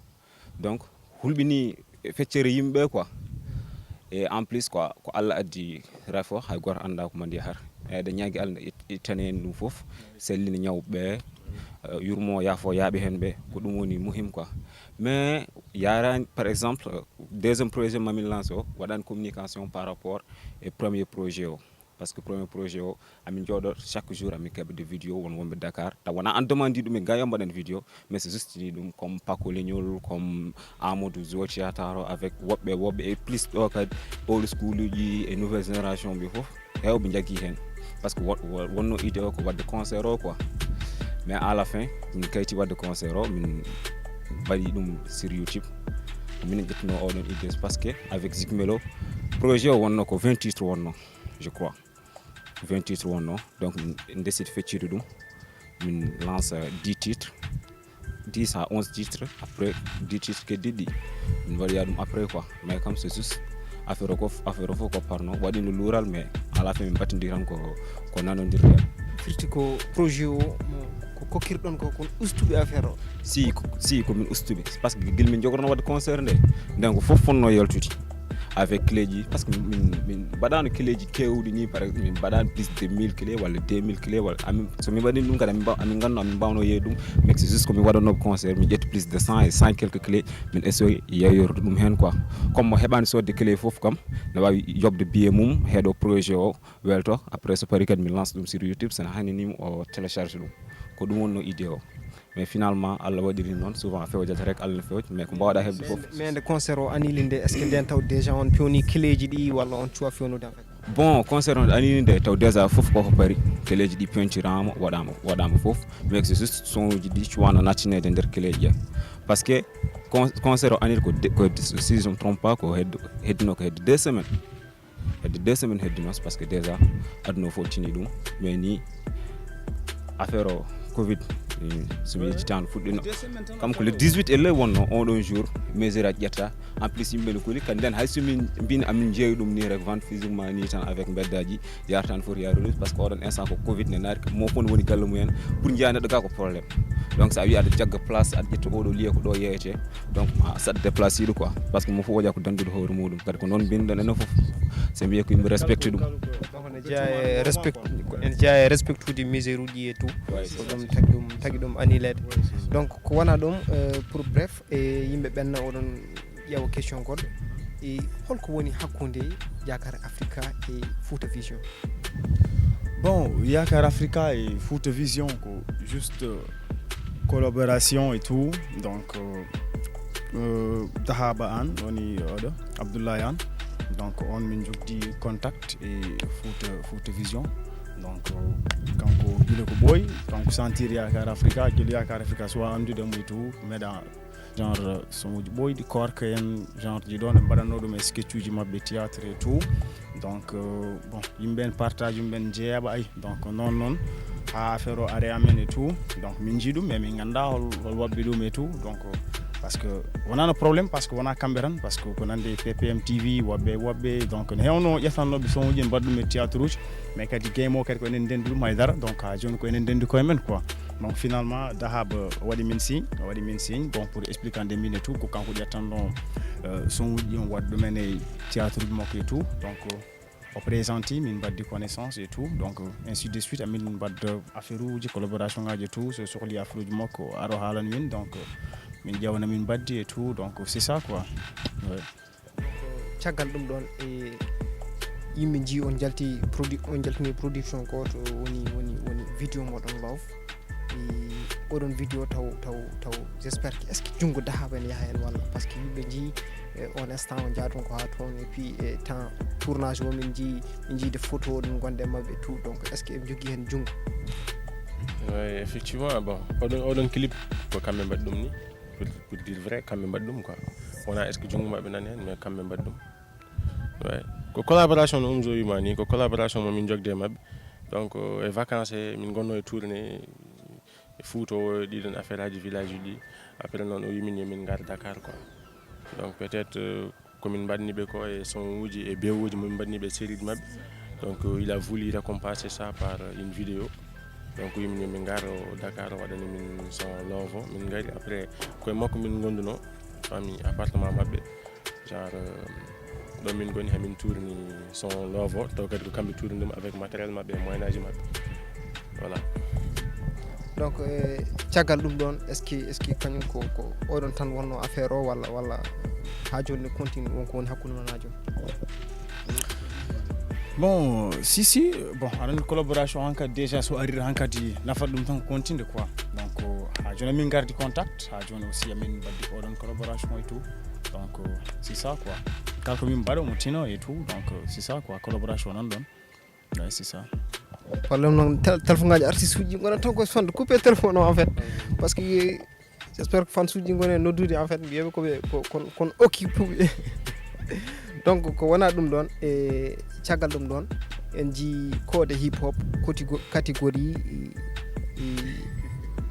Donc hulɓini feccere yimɓe quoi. Et en plus quoi ko Allah addi refo hay goto anda ko mandi har. Eɗen ñaagi Allah nde ittane en ɗum fof, sellina ñawɓe, yurmo yaafo yaaɓe hen ɓe, ko ɗum woni muhim quoi. Mais yarani par exemple deuxième projet mamin lance o waɗani communication par rapport e premier projet o. Parce que premier projet o amin jooɗo chaque jour amin keɓa de vidéo, won wonɓe Dakar taw wona an demande ɗum e gayo mbaɗen vidéo, mais c'est juste ni ɗum comme Paco Leñol, comme Amadou Zo Thiataro avec woɓɓe woɓɓe e plus ɗo kadi old school uji e nouvelle génération ɓe fof hewɓe jaggi hen. Parce que wonno idée o ko wadde concert o quoi, mais à la fin min kayti wadde concert o min mbaɗi ɗum sur YouTube. Minen ƴettuno oɗon idée parce que avec Zigmelo projet o wonno ko vingt titres wonno, je crois vingt titres wonno. Donc min décide feccide ɗum, min lance dix titres, dix à onze titres, après dix titres keddiɗi min mbaɗoya ɗum après quoi. Mais comme c'est juste affaire o fof affaire o fof ko parno waɗino luural, mais à la fin min mbattidi tan ko ko nanodirde. Firti ko projet o ko kokkirɗon ko kon ustuɓe affaire o? Si si ko min ustuɓe, parce que gila min jogorno wadde concert nde, nden ko fof fonno yaltude avec cléji, parce que min min mbaɗano cléji kewɗi ni, par exemple min mbaɗano plus de mille clé walla deux mille clé walla amin so min mbaɗini ɗum kadi amin ganno amin mbawno yeey ɗum. Mais c'est juste ko min waɗanno concert min ƴetti plus de cent et cent quelque clé, min essaye yeeyorde ɗum hen quoi. Comme mo heɓani sodde clé fof kam ne wawi yoɓde billet mum heeɗo projet o welto, après so paari kadi min lance ɗum sur YouTube, sene hanini mo o télécharge ɗum. Ko ɗum wonno idée o. Mais finalement Allah waɗiri noon, souvent fewjata rek Allah ne fewja, mais ko mbawɗa heɓde fof. Mais nde concert o anili nde est ce que nden taw déjà on pewni cléji ɗi walla on cuwa fewnude en fait? Bon, concert o anini nde taw déjà fof koko paari, cléji ɗi pentirama waɗama waɗama fof, mais c'est juste son uji ɗi cuwano nattinede nder cléji ɗi. Parce que con- concert o anir ko de- ko si je me trompe pas ko heddo heddino ko hedde deux semaines. Hedde deux semaines heddino, parce que déjà aduna o fof tini ɗum. Mais ni affaire o covid, eh, so mi yejjitaano fuɗɗino, kam ko le dix-huit e le wonno on ɗon jour, mesure aji ƴetta. En plus yimɓe no kuli kadi nden, hay so min mbin amin jeeyi ɗum ni rek, vente physiquement ni tan avec mbeddaji, yartan foti yarude, parce que oɗon instant ko covid ne naati, mo fof ne woni galle mumen. Pour jeeya neɗɗo ga ko problème. Donc so a wi aɗa jagga place, aɗa ƴetta oɗo lieu ko ɗo yeeyete, donc ma saɗa déplacé ɗum quoi, parce que mo fof waɗa ko dandude hoore muɗum. Kadi ko noon mbinɗon enen fof, so mbiye ko yimɓe respecte ɗum. Donc ne jeeya e respect, ene jeeya e respectude mesure uji e tout. Ko ɗum tagi ɗum tagi ɗum annulede. Donc ko wona ɗum, euh, pour bref, e yimɓe ɓenna oɗon ƴeewa question goɗɗo. E holko woni hakkunde Yakar Africa e Fouta Vision? Bon, Yakar Africa e Fouta Vision ko juste, euh, collaboration et tout. Donc, euh, euh, Dahaba Anne, woni oɗo, Abdoulaye Anne. Donc, on min jogdi contact e Fouta, Fouta Vision. Donc, euh, kanko gila ko ɓooy, kanko sentir Yakar Africa, gila Yakar Africa so wa anndude mo e tout, meɗa genre somuji ɓooyɗi korka en, genre ji ɗon ɓe mbaɗanno ɗum e sketch uji maɓɓe, théâtre et tout. Donc, euh, bon, yimɓe en partage, yimɓe en jeeyaɓa ay. Donc noon noon ha affaire o ari amen et tout. Donc min jii ɗum mais min ganda hol hol waɗɓe ɗum et tout. Donc, parce que wonano problème, parce que wona kamɓe tan, parce que ko nande P P M T V, woɓɓe woɓɓe, donc ne hewno ƴettannoɓe somuji en mbaɗa ɗum e théâtre uji. Mais kadi game o kadi ko enen ndendi ɗum haydara, donc ha joni ko enen ndendi koye men quoi. Donc finalement Dahaba waɗi min signe, waɗi min signe, bon, pour expliquer nde min et tout, ko kanko ƴettanno, euh, son uji ɗum waɗa ɗumen e théâtre uji makko et tout. Donc, euh, o présenti, min mbaddi connaissance et tout. Donc, euh, ainsi de suite amin mbadda affaire uji, collaboration ngaji et tout, so sohli affaire uji makko aro haalana min. Donc, euh, min ƴewana min mbaddi et tout. Donc c'est ça quoi. Ouais. Caggal ɗum ɗon e yimɓe jii on jalti produ- on jaltini production goto, woni woni woni vidéo moɗon love. E oɗon vidéo taw taw taw j'espère que est ce que junngo Dahaba ene yaha hen walla, parce que yimɓe jii e on instant o jaadon ko ha toon et puis e temps tournage o min jii min jiide photo ɗum gonde mabɓe tout. Donc est ce que eɓe jogui hen junngo? Oui, effectivement. Bon, oɗon oɗon clip ko kamɓe mbaɗi ɗum ni, pour, pour dire vrai, kamɓe mbaɗi ɗum quoi. Wona est ce que junngo maɓɓe nani hen, mais kamɓe mbaɗi ɗum. Ouais. Ko collaboration no Omzo wima ni, ko collaboration mo min jogde e maɓɓe. Donc, euh, e vacances he min gonno e tourné e Fouta o, e ɗiɗon affaire aji village uji ɗi. Après noon o wimin yo min ngar Dakar quoi. Donc peut être, euh, komin mbaɗni ɓe ko e son uji e bewoji momin mbaɗni ɓe série ji maɓɓe. Donc, euh, il a voulu récompenser ça par, euh, une vidéo. Donc wimin yo min ngar o Dakar, o waɗani min son love o, min ngari. Après koye makko min gonduno, fami appartement maɓɓe, genre, euh, ɗo min goni hamin tourni son love o, taw kadi ko kamɓe tourni ɗum avec matériel maɓɓe e moyen aji maɓɓe. Voilà. Donc e caggal ɗum ɗon est ce que est ce que kañum ko ko oɗon tan wonno affaire o walla walla ha joni ne continue wonko woni hakkude mon ha joni? Bon, si si, bon, aɗa andi collaboration hankadi déjà so ariri hankadi nafat ɗum tan ko continde quoi. Donc ha joni min gardi contact, ha joni aussi amin mbaddi oɗon collaboration et tout. Donc c'est ça quoi. Kala ko min mbaɗa omo tino et tout, donc c'est ça quoi, collaboration nan ɗon. Ouais, c'est ça. Problème noon tel- téléphone ngaji artiste uji gona tan koye sonde coupé téléphone o en fait, parce que j'espère que fans uji gona e noddude en fait mbiyaɓe koɓe ko- kon kon occupé ɓe. Donc ko wona ɗum ɗon e caggal ɗum ɗon en jii code hip hop catégorie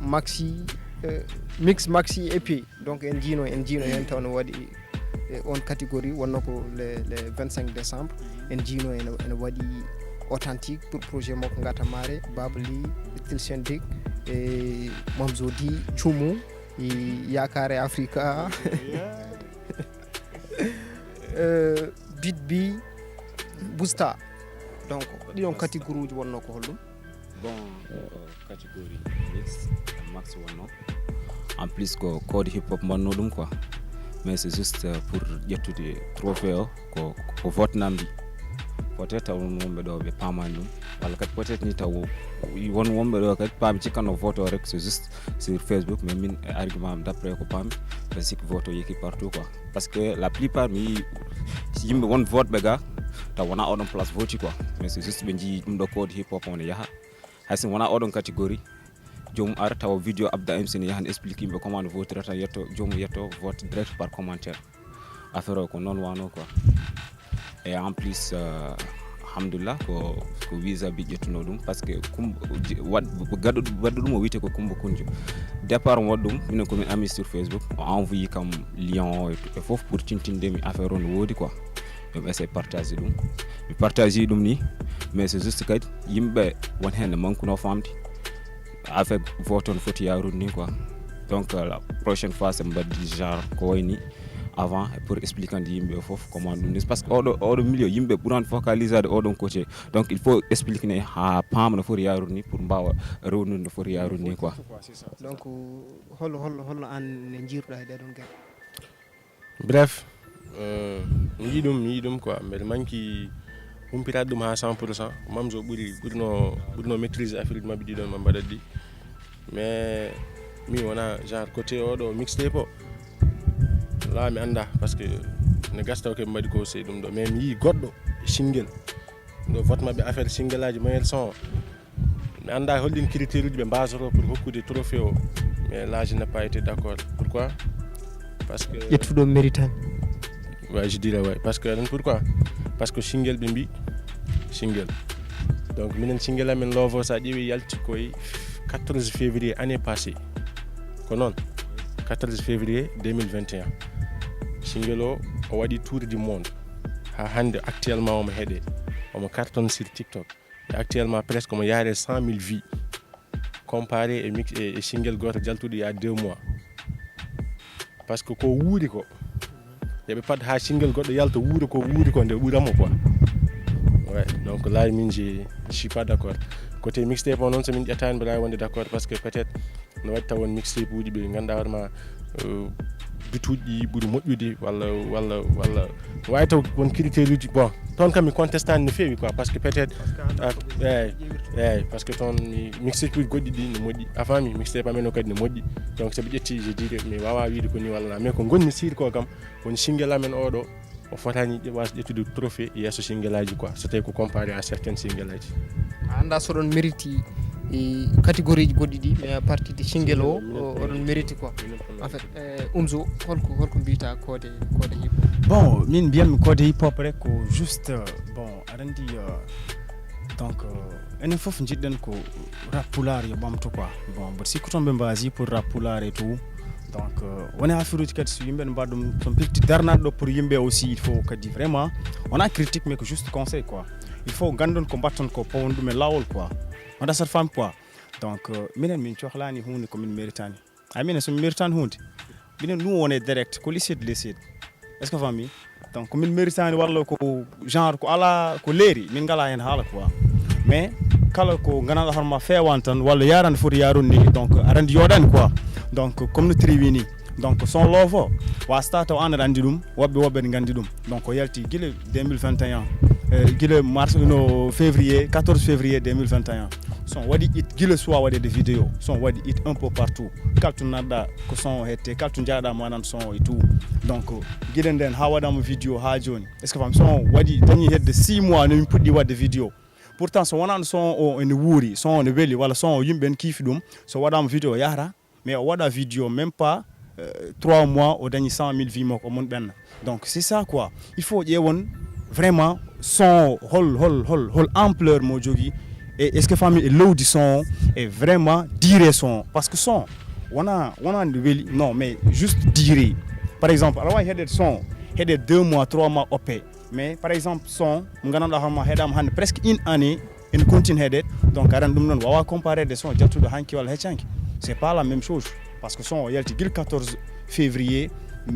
maxi, euh, mix maxi et puis donc en jiino en jiino hen taw no waɗi e on catégorie wonno ko le, le vingt-cinq décembre en jiino ene, ene waɗi authentique pour projet makko ngata mare babli tilsendik e mamzodi cumu e yakare africa, euh, bitbi busta. Donc ɗiɗon catégorie uji wonno ko holɗum? Bon, ko catégorie mix max wonno. En plus ko code hip hop mbanno ɗum quoi. Mais c'est juste pour ƴettude trophée o ko ko vote namdi. Peut être taw won wonɓe ɗo ɓe pamani ɗum, walla kadi peut être ni taw won wonɓe ɗo kadi paami cikkanno vote o rek c'est juste sur Facebook, mais min e argument am d'après ko paami, ɓe sikki vote o yeki partout quoi. Parce que la plupart mi yii yimɓe won vote ɓe ga taw wona oɗon place voti quoi. Mais c'est juste ɓe jii ɗum ɗo code hip hop on yaha, hay so wona oɗon catégorie Joomum ara tawa vidéo Abda M C ne yahan explique yimɓe comment no votirata, yetto joomum yetto vote direct par commentaire. Affaire o ko noon wano quoi. Et en plus, euh, alhamdulillah, ko, ko visa bi ƴettuno ɗum, parce que kum, je- waɗ- gaɗɗo waɗɗo ɗum o wiyete ko Kumba Kunjo. Départ mo waɗ ɗum, minen komin ami sur Facebook, o envoyé kam lien o e fof pour tintinde mi affaire o no woodi quoi. Yo mi essaye partage ɗum. Mi partage ɗum ni, mais c'est juste que yimɓe won heen ne mankuno famde. Affaire vote on foti yarude ni quoi. Donc, euh, la prochaine fois, c'est mbaɗdi genre ko wayni avant pour expliquer yimɓe fof comment ɗum ni. Parce que oɗo, oɗo milieu, yimɓe ɓuran focalisade oɗon côté. Donc, il faut expliquer ne ha paama no foti yarude ni pour mbawa rewnude no foti yarude ni quoi. Donc, holno holno holno an ne jiiruɗa e ɗeɗon guerre? Bref, euh, mi yii ɗum, mi yii ɗum quoi. Mbeɗa manki humpitaade ɗum ha cent pour cent. Mamzo ɓuri ɓurno ɓurno maîtrise affaire uji maɓɓe ɗiɗon ma mbaɗat ɗi. Mais mi wona genre côté oɗo mixtape o. La mi annda parce que ne gasta ko ɓe mbaɗi ko sey ɗum ɗo. Mais mi yii goɗɗo single ɗo vote maɓɓe affaire single aji meilleur son. Mi annda holɗin critère uji ɓe mbasoto pour hokkude trophée o. Mais là je n'ai pas été d'accord. Pourquoi? Parce que Ƴettuɗo méritani. Ouais, je dirais ouais. Parce que pourquoi? Parce que single ɓe mbi single. Donc minen single amen Love o sa ƴeewi yalti koye quatorze février année passée. Ko noon, quatorze février deux mille vingt et un. Single o o waɗi tour du monde. Ha hannde actuellement omo heɗe. Omo cartonne sur TikTok. Et actuellement presque omo yaare cent mille vues. Comparé e mix e, e single goto jaltuɗo il y a deux mois. Parce que ko wuuri ko. Yoɓe pad ha single goɗɗo yalta wuuri ko wuuri ko nde ɓuramo quoi. Ouais, donc là min je je suis pas d'accord. Côté mixtape o noon so min ƴettani mbeɗa wawi wonde d'accord parce que peut-être no waɗi taw won mixtape uji ɓe ganduɗa hoorema bituuji ɗi ɓuuri moƴƴude walla walla walla wawi taw won critère uji. Bon, toon kam mi contestani no feewi quoi parce que peut-être eyyi eyyi parce que toon mi mixtape uji goɗɗi ɗi no moƴƴi a faami, mixtape amen o kadi no moƴƴi. Donc soɓe ƴetti je dirais mi wawa wiide ko ni walla na mais ko gonmi sûr ko kam woni single amen oɗo o fotani wasde ƴettude trophée yesso single aji quoi so tawi ko comparé à certaines single aji. A annda so ɗon mérite e catégorie ji goɗɗi ɗi mais à partir de single o oɗon mérite quoi. En fait, euh, Umzo, holko holko mbiyta koode koode hip hop? Bon, min mbiyatmi koode hip hop rek ko juste euh, bon aɗa anndi euh, donc euh, enen fof njiɗɗen ko rap pulaar yo ɓamto quoi. Bon mboɗo sikku toon ɓe mbasi pour rap pulaar et tout. Donc euh, woni affaire uji kadi so yimɓe ne mbaɗa ɗum so mbirti darnaɗo ɗo pour yimɓe aussi il faut kadi vraiment wona critique mais ko juste conseil quoi. Il faut gandon ko mbatton ko pawon ɗum e lawol quoi. On a cette femme quoi. Donc euh, minen min cohlani hunde ko min méritani. Ay minen so min méritani hunde minen ɗum wone direct ko licide licide. Est ce que fami? Donc min méritani walla ko genre ko ala ko leeri min ngala hen haala quoi. Mais kala ko ganduɗa hoorema fewan tan walla yarande foti yarun ni donc aɗa anndi yoɗani quoi. Donc comme no triwi ni donc son love o wasta taw an aɗa anndi ɗum woɓɓe woɓɓe ne nganndi ɗum. Donc o yalti gila deux mille vingt et un euh, gila mars no février quatorze février deux mille vingt et un. Son waɗi it gila suwa waɗede vidéo son waɗi it un peu partout. Kala to nanɗa ko son o hette kala to jaaɗa manan son o e tout. Donc gila nden ha waɗama vidéo ha joni est ce que fam son waɗi dañi hedde six mois no min puɗɗi waɗde vidéo. Pourtant so wonano son o ene wuuri son o ne weeli walla son o yimɓe ne kiifi ɗum so waɗama vidéo yahata. Mais o waɗa vidéo même pas euh, trois mois o dañi cent mille vues makko omon ɓenna. Donc c'est ça quoi. Il faut ƴeewon vraiment son hol hol hol hol ampleur mo jogui e est ce que fami e lowdi son e vraiment dire son parce que son wona wona nde weeli non mais juste dire. Par exemple aɗa wawi heɗede son heɗe deux mois trois mois oppe mais par exemple son mo gandanɗa hoorema heɗama hande presque une année ene continue heɗede. Donc aɗa anndi ɗum noon wawa comparede son jaltuɗo hanki walla heccanki. C'est pas la même chose. Parce que son o yalti gila quatorze février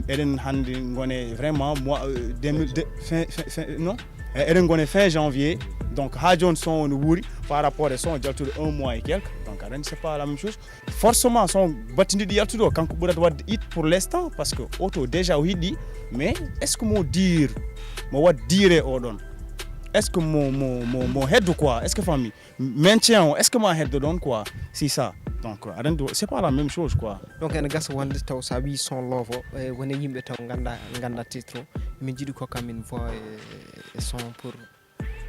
eɗen hande gone vraiment mois deux mille deux fin fin fin non eɗen gone fin janvier. Donc ha joni son o no wuuri par rapport e son jaltuɗo un mois et quelque. Donc aɗa anndi c'est pas la même chose. Forcément son battidiɗi yaltude o kanko ɓurata wadde it pour l'instant parce que oto déjà o hiɗɗi. Mais est ce que mo dire mo waɗ dire oɗon est ce que mo mo mo mo heddo quoi est ce que fami? Maintien o est ce que ma heddo ɗon quoi? C'est ça. Donc aɗa anndi c'est pas la même chose quoi. Donc ene gasa wonde taw sa wi son love o e wone yimɓe taw ganda ganda titre o min jiiɗi ko kam min voix e son pour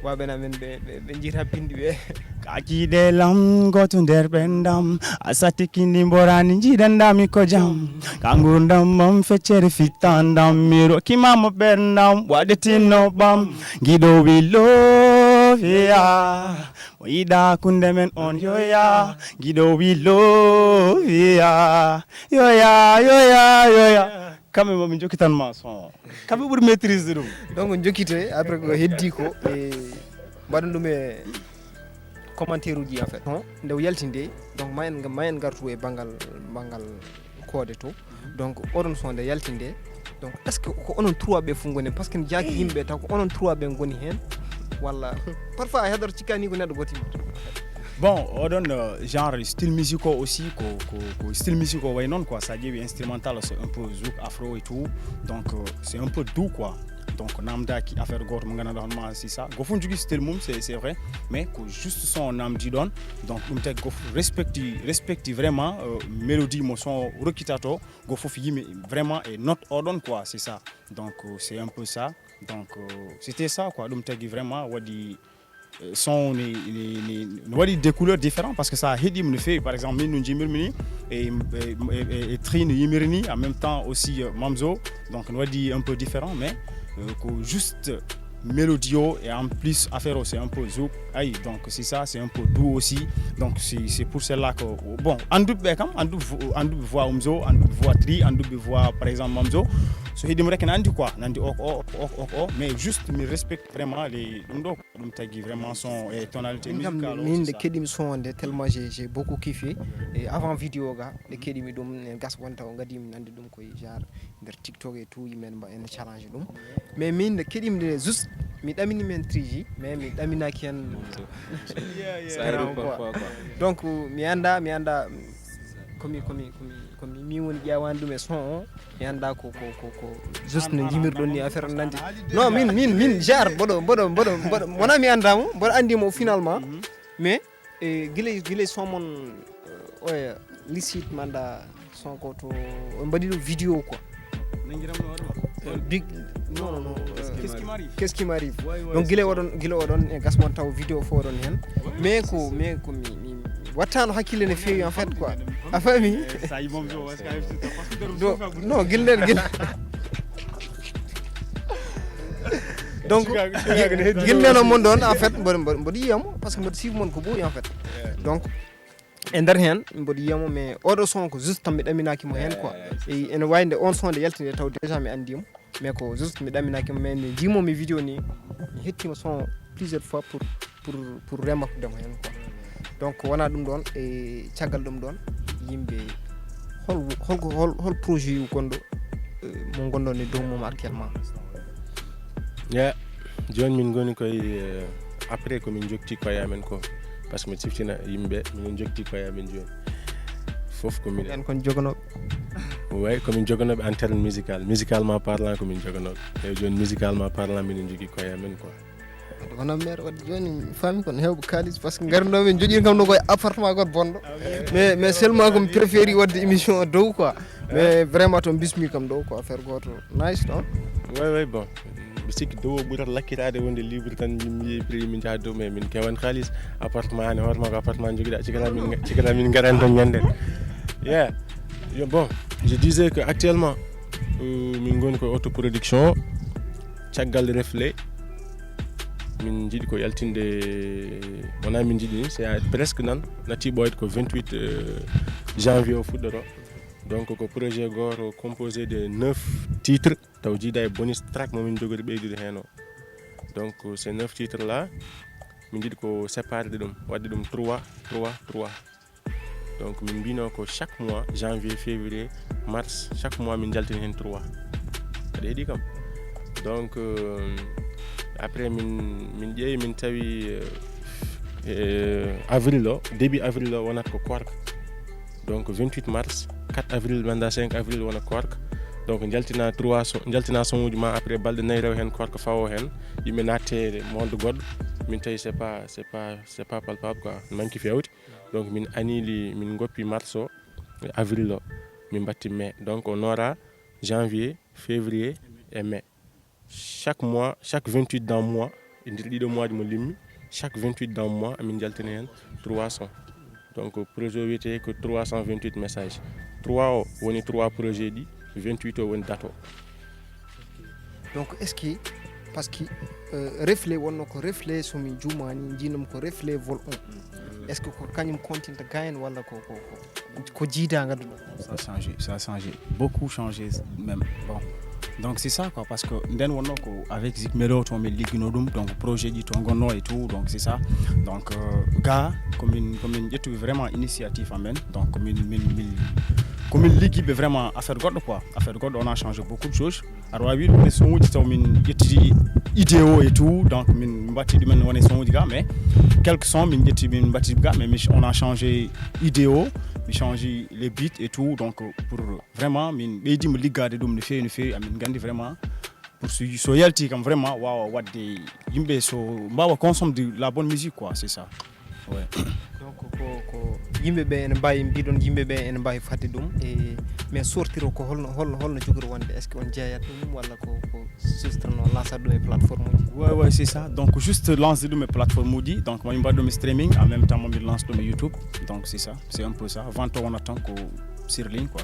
Waɓen amen ɓe ɓe ɓe jiita bindi ɓe. Kakiɗe lam goto nder ɓendam, a sattikini mborani jiɗanɗami ko jam. Ka ngurdam mam feccere fittandam, mi rokkima mo ɓerndam waɗetinno ɓam. Giɗo wi loviya, mo yiɗa kunde men on yoya. Giɗo wi loviya, yoya yoya yoya. Kamɓe momin jokkitanma son, kamɓe ɓuri maîtrise ɗum. Donc jokkite après ko heddi ko e mbaɗen ɗum e commentaire uji en fait. Nde o yalti nde, donc ma en ma en gartu e banngal banngal koode to. Donc oɗon son nde yalti nde, donc est ce que ko onon trois ɓe fof ngoni, parce que jaaki yimɓe taw ko onon trois ɓe ngoni heen walla? Parfois a heɗoto cikkani ko neɗɗo goto yimmata. Bon, oɗon euh, genre style musicaux aussi ko, ko, ko style musicaux way noon quoi, sa ƴeewi instrumental c'est un peu zouk afro et tout. Donc euh, c'est un peu doux quoi. Donc namdaki affaire goto mo ganduɗa hono ma si ça go fof jogui style mum, c'est c'est vrai, mais ko juste son namdi ɗon. Donc ɗum tagi go fof respecti respecti vraiment euh, mélodie mo son rokkitato. Go fof yimi vraiment e note oɗon quoi, c'est ça. Donc euh, c'est un peu ça. Donc euh, c'était ça quoi, ɗum tagi vraiment waɗi son ni, ni, ni, no waɗi des couleurs différents, parce que sa heɗima no feewi. Par exemple min no jimirmi ni e, e, e, e tri no yimiri ni, en même temps aussi euh, mamzo. Donc no waɗi un peu différent, mais euh, ko juste mélodie o et en plus affaire o c'est un peu zouk. Ayi, donc c'est ça, c'est un peu doux aussi. Donc c'est c'est pour cela que bon, anduɓe ɓe kam anduɓe vo- anduɓe voix umzo, anduɓe voix tri, anduɓe voix par exemple mamzo. So heɗima rek ne andi quoi, ne andi oko o oko oko oko o, mais juste mi respecte vraiment les ɗum ɗo. Ɗum tagi vraiment son et tonalité Min kam musicale min nde aussi ça. Keɗimi son nde tellement j'ai j'ai beaucoup kiffé. Et avant vidéo ga nde keɗimi ɗum ne gas wonta o gadimi nande ɗum koye genre nder TikTok et tout yimɓe mba ene challenge ɗum. Mais min nde keɗimi nde juste mi ɗamini men triji mais mi ɗaminaki hen. Ça arrive Quoi. Parfois quoi. Donc mi anda mi anda komi komi komi komi min woni ƴewani ɗum e son o. Mi anda ko ko ko ko juste no jimirɗon ni affaire nandi. Non min min min genre mboɗo mboɗo mboɗo mboɗo wona mi andamo mboɗo andimo finalement. Mais e guila guila son mon oya licite manda son ko to on mbaɗi ɗo vidéo quoi. Big non non non. Qu'est-ce qui m'arrive? Qu'est-ce qui m'arrive? Donc guila oɗon guila oɗon e gasmon taw vidéo fo oɗon hen. Mais ko mais ko mi mi mi wattano hakkille no feewi en fait quoi. A faami? Ça y est, bon, parce que Do- non guila nden guila. Donc guila nden mon ɗon en fait mboɗo mboɗo mboɗo yiyamo parce que mboɗo suive mon ko ɓooyi en fait. Donc e nder hen mboɗo yiyamo mais oɗo son ko juste tan mi ɗaminaki mo hen quoi. E ene wawi nde on son nde yaltinde taw déjà mi andimo. Mais ko juste mi ɗaminaki mo mais mi jimomi vidéo ni mi hettima son plusieurs fois pour pour pour remakdemo hen quoi. Donc wona ɗum ɗon e caggal ɗum ɗon yimɓe hol holko hol hol projet gonɗo mo gonɗon e dow mum actuellement? Ya, joni min goni koye euh, après ko min jokti koye amen ko, parce que mi siftina yimɓe minen jokti koye amen joni. Fof ko minen. En kon jogonoɓe. Way ko min jogonoɓe en terme musical, musicalement parlant ko min jogonoɓe. Eyyi joni musicalement parlant minen jogui koye amen quoi. Wona maire wadde joni mi faami kono hewɓe kalis parce que garnoɓe joƴir kam no koye appartement goto bonɗo. Mais mais seulement komi préféri wadde émission o dow quoi. Mais vraiment to bismi kam ɗo ko affaire goto nice ɗon. Way way bon, mi sikki dow o ɓurata lakkitade wonde libre tan min mi yeeyi prix min jaha dow, mais min kewan kalis. Appartement an e hoore ma ko appartement joguiɗa, cikata min cikata min garan ton ñande. Yeah. Yo bon, je disais que actuellement euh, min goni ko autoproduction. Caggal refle min jiiɗi ko yaltinde, wona min jiiɗi ni, c'est presque nan natti ɓooyde ko vingt-huit euh, janvier o fuɗɗoto. Donc ko projet goto composé de neuf titres, taw jiida e bonus track momin jogori ɓeydude heen o. Donc ces neuf titres là min jiiɗi ko séparde ɗum, wadde ɗum trois trois trois. Donc min mbino ko chaque mois, janvier, février, mars, chaque mois min jaltina heen trois. Aɗa heeɗi kam? Donc euh, après min min ƴeewi min tawi euh, euh, avril o, début avril o wonata ko koorka. Donc vingt-huit mars, quatre avril, wonda cinq avril wona koorka. Donc jaltina trois so jaltina somuji ma après balɗe nayi rew heen koorka fawo heen. Yimɓe natte monde goɗɗo. Min tawi c'est pas c'est pas c'est pas palpable quoi, manque fewde. Donc min anili min goppi mars o, avril o, min batti mai. Donc on aura janvier, février et mai. Chaque mois, chaque vingt-huit dans mois, E nder ɗiɗo mois ji mo limmi, chaque vingt-huit dans mois amin jaltina heen trois cents. Donc projet o wiyetee ko trois cent vingt-huit message. Trois o woni trois projet ji, vingt-huit o woni date o. Donc est ce que, parce que euh, reflet wonno ko reflet, somi juumani, jinum ko reflet vol on. Est ce que ko kañum continta gayen walla ko ko ko, ko jiida ngadduɗo? Ça a changé, ça a changé, beaucoup changé même. Bon, donc c'est ça quoi, parce que nden wonno ko avec Zik Melo to min liggino ɗum, donc projet ji to gonno et tout, donc c'est ça. Donc euh, ga komin komin ƴettuɓe vraiment initiative amen, donc min min min komin liggiɓe vraiment affaire goɗɗo quoi, affaire goɗɗo, on a changé beaucoup de choses. Aɗa wawi wiide ɗum e sonuji taw min ƴettiti idée o et tout, donc min mbatti ɗumen wona e sonuji ga, mais quelques sons min ƴetti min mbatti ga, mais on a changé idée o, mi change les beats et tout, donc pour vraiment min ɓeydima liggade ɗum no fewi no fewi, amin gandi vraiment pour so so yalti kam vraiment wawa wadde yimɓe so mbawa consomme de la bonne musique quoi, c'est ça. Ouais. Donc ko ko yimɓe ɓe ene mbawi mbiɗon yimɓe ɓe ene mbawi fadde ɗum e mais sortir o ko holno holno holno jogori wonde, est ce que on jeeyat ɗum walla ko ko juste no lansat ɗum e plateforme uji? Ouais, ouais, c'est ça. Donc juste lance ɗum e plateforme uji, donc mami mbaɗ ɗum e streaming, en même temps mami lance ɗum e YouTube. Donc c'est ça, c'est un peu ça. Vente o wonat tan ko sur ligne quoi,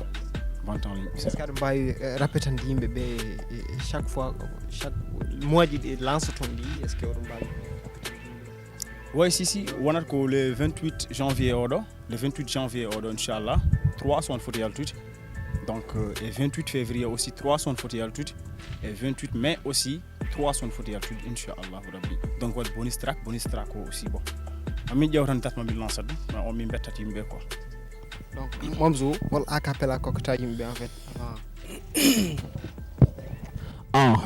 vente en ligne. Est ce que aɗa mbawi euh, rappetande yimɓe ɓe e- e chaque fois chaque mois ji ɗi lance toon ɗi, est ce que oɗon mbawi? Oui, si si, wonat ko le vingt-huit janvier oɗo, le vingt-huit janvier oɗo inchallah, trois son foti yaltude. Donc euh, e vingt-huit février aussi trois son foti yaltude, e vingt-huit mai aussi trois son foti yaltude inchallah rabbi. Donc waɗi bonus track, bonus track o aussi bon, amin ƴewtan date mamin lance ɗum, ma o min bettat yimɓe quoi. Donc Mamzo, hol a cappella kokkata yimɓe en fait avant? Ah,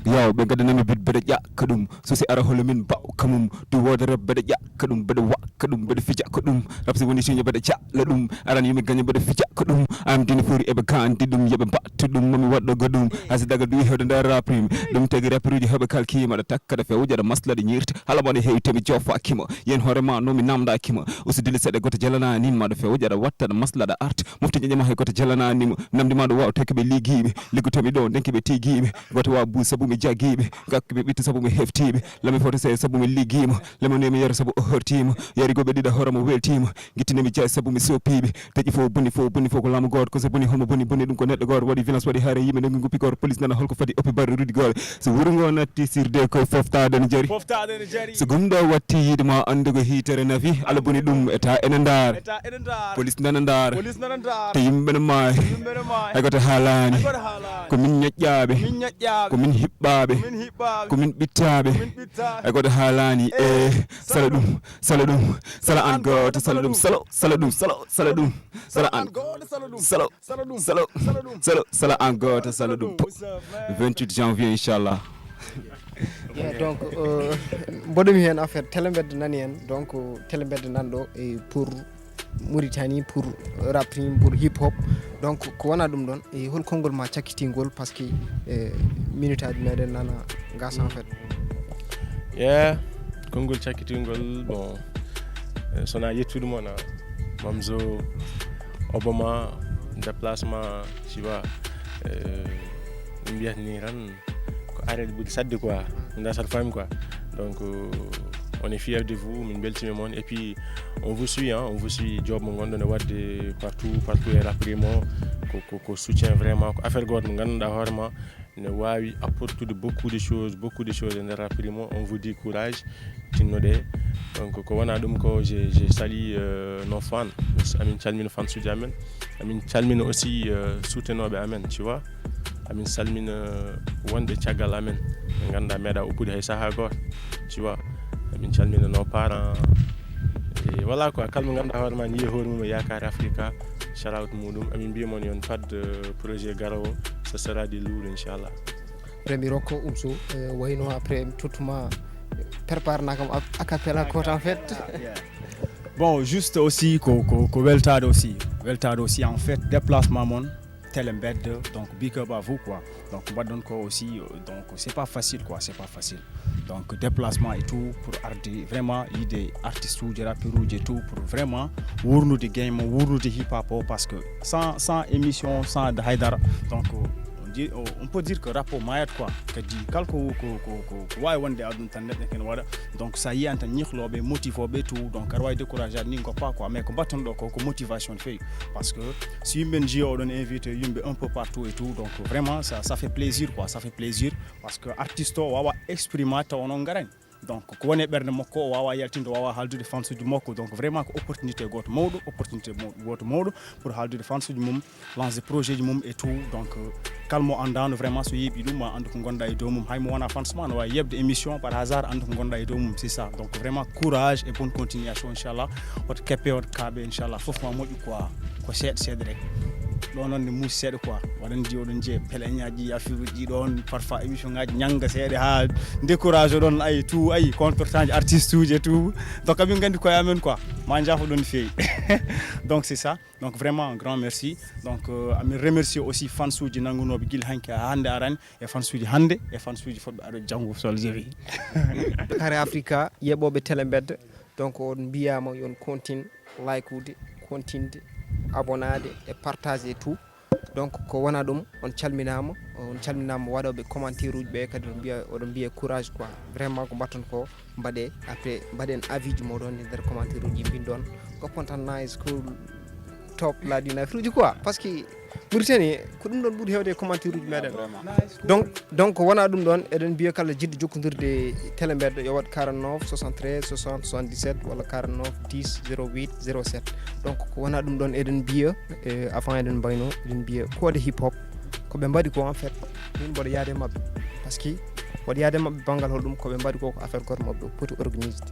yo ɓe gaddanami bit mbeɗa ƴakka ɗum, so si ara holo min mbaw kamum, du wooda rap mbeɗa ƴakka ɗum, mbeɗa wakka ɗum, mbeɗa fija ko ɗum, rap si woni siño mbeɗa jaɓla ɗum, aran yumi gaña mbeɗa fija ko ɗum, am dini fori eɓe gandi ɗum, yoɓe mbattu ɗum, mami waɗɗo go ɗum, hasi daga duwi hewde nder raprim, ɗum tagi rapiruji heɓe kalkima, ɗa takka ɗa fewja ɗa masla ɗa ñirta, hala mone hewi temi jofakima, yen hoore ma nomi namdakima, usi dili seɗɗa goto jalana nin ma ɗa fewja ɗa watta ɗa masla ɗa arta, mofti ñañama hay goto jalana nima, namdi ma ɗo waw tekki ɓe ligiɓe, liggotomi ɗo ndenki ɓe tigiɓe, goto waw bu sabu mi jaggiɓe, gakki ɓe ɓitti sabu mi heftiɓe, lami foto se sabu mi liggima, lemonemi yero sabu o hortima, yari goɓe ɗiɗa hoorama weltima, gittinemi jay sabu mi soppiɓe, taƴi fof boni fof boni fof ko laamu goto, ko so boni homo boni boni ɗum ko neɗɗo goto waɗi violence waɗi haare yimɓe nde guppi goto police nana holko fadi oppi barre rudi goto, so wuro ngo natti sirde koye foftade ne jari. So gumɗo watti yiide ma anndu ko hiitere nafi, ala boni ɗum eta ene ndaara. Police nana ndaara. To yimɓe no maayi. Hay goto haalani. Ko min ñoƴƴaaɓe. Ko min hiɓɓaaɓe. Ko min ɓittaaɓe. Hay goto haalani. E sala ɗum, sala ɗum, sala an gooto, sala ɗum, salo, sala ɗum, salo, sala ɗum, sala an, salo, salo, salo, sala an gooto, sala ɗum. Vingt-huit janvier inchallah. Yeah, donc euh, mboɗomi hen en fait télé mbedde nani en, donc télé mbedde nanɗo e pour Mauritanie, pour rap team, pour hip hop, donc ko wona ɗum ɗon e hol konngol ma cakkitingol, parce que e minute aji meɗen nana gasa en fait. Yeah, konngol cakkitingol, bon, eh, sona yettude mon a Mamzo, Obama, déplacement, tu vois, eh, mbiyat ni tan ko arede ɓuri sadde quoi, nda saɗa faami quoi. Donc euh, on est fier de vous, min beltima mon, et puis on vous suit hein, on vous suit, job mo gonɗon e wadde partout partout e rap primo, ko, ko, ko soutien vraiment, ko affaire goto mo ganduɗa hoorema ne wawi apportude beaucoup de choses, beaucoup de choses e nder rap primo. On vous dit courage, tinnoɗe. Donc ko wona ɗum ko je, je salue euh, nos fans, amin calmina fansuji amen, amin calmina aussi euh, soutenooɓe amen, tu vois, amin salmina wonɓe caggal amen ɓe ganduɗa meeɗa oppude hay saaha goto, tu vois, amin calmina nos parents. E voilà quoi, kala mo ganduɗa hoore ma ne yiya hoore mum e yakare africa, shout out muɗum, amin mbiya mon yon fad euh, projet garowo, ce sera du lourd inchallah. Après mi rokko Oumzo euh, wayno après mi tottuma préparenakam a cappella goto en fait. Bon, juste aussi ko, ko, ko weltade aussi, weltade aussi en fait déplacement mon télé mbedde, donc big up à vous quoi. Donc mbaɗɗon ko aussi euh, donc c'est pas facile quoi, c'est pas facile. Donc déplacement et tout pour arde vraiment yiide artiste uji, rappeur uji et tout, pour vraiment wurnude game o, wurnude hip hop o, parce que sans sans émission, sans haydara, donc Je- o- on peut dire que rap o mayat quoi. Kadi kala ko ko ko ko ko wawi wonde aduna tan neɗɗo ken waɗa. Donc sa yiyani tan ñihlooɓe, motivoɓe tout, donc aɗa wawi découragé aɗa ni goppa quoi, mais ko mbatton ɗo ko ko motivation no fewi. Parce que si yimɓe ne jiya oɗon invité yimɓe un peu partout et tout, donc vraiment ça, ça fait plaisir quoi, ça fait plaisir. Parce que artiste o wawa exprima tawa onon garani. Donc ko woni e ɓernde makko o wawa yaltinde, o wawa haaldude fansuji makko. Donc vraiment ko opportunité goto mawɗo, opportunité mo- goto mawɗo pour haaldude fansuji mum, lancer projet ji mum et tout. Donc euh, kala mo andano vraiment so yeeɓi ɗum ma andu ko gonɗa e dow mum, hay mo wona fans ma no wawi yeɓde émission par hasard andu ko gonɗa e dow mum, c'est ça. Donc vraiment courage et bonne continuation inchallah. Hoto keppe, hoto kaaɓe inchallah, fof ma moƴƴu quoi. Ko seeɗa seeɗa rek. Ɗo noon ne muusi seeɗa quoi. Waɗan ndi oɗon jeeya peleñaji affaire uji ɗon, parfois émission ngaji ñanga seeɗa ha décourage oɗon, ay tout, ay contre temps artiste uji et tout. Donc amin gandi koye amen quoi, ma jafo ɗon no fewi. Donc c'est ça. Donc vraiment un grand merci. Donc euh, amin remercier aussi fansuji nangunoɓe guila hanki ha hande arani, e fansuji hande e fansuji fotɓe aɗo janngo sol jeewi. Kare Africa, yeɓoɓe télé mbedda. Donc on mbiyama yon continue like ude, continue abonnade e partage et tout. Donc ko wona ɗum, on calminama, on calminama waɗoɓe commentaire uji ɓe kadi on mbiya, oɗon mbiya courage quoi. Vraiment ko mbatton ko mbaɗe, après mbaɗen avis ji moɗon e nder commentaire uji, mbin ɗon goppon tan nice, cool, top, laadina affaire uji quoi. Parce que Mauritanie ko ɗum ɗon ɓuri hewde e commentaire uji meɗen. Donc donc wona ɗum ɗon, eɗen mbiya kala jiɗɗo jokkodirde télé mbedda yo waɗ quarante-neuf soixante-treize soixante soixante-dix-sept walla quarante-neuf dix zéro huit zéro sept. Donc ko wona ɗum ɗon eɗen mbiya, eh, avant eɗen mbayno eɗen mbiya koode hip hop ko ɓe mbaɗi ko en fait min mboɗo yaade mabɓe. Parce que mboɗo yaade mabɓe banngal holɗum, ko ɓe mbaɗi ko ko affaire goto mabɓe o poti organisde.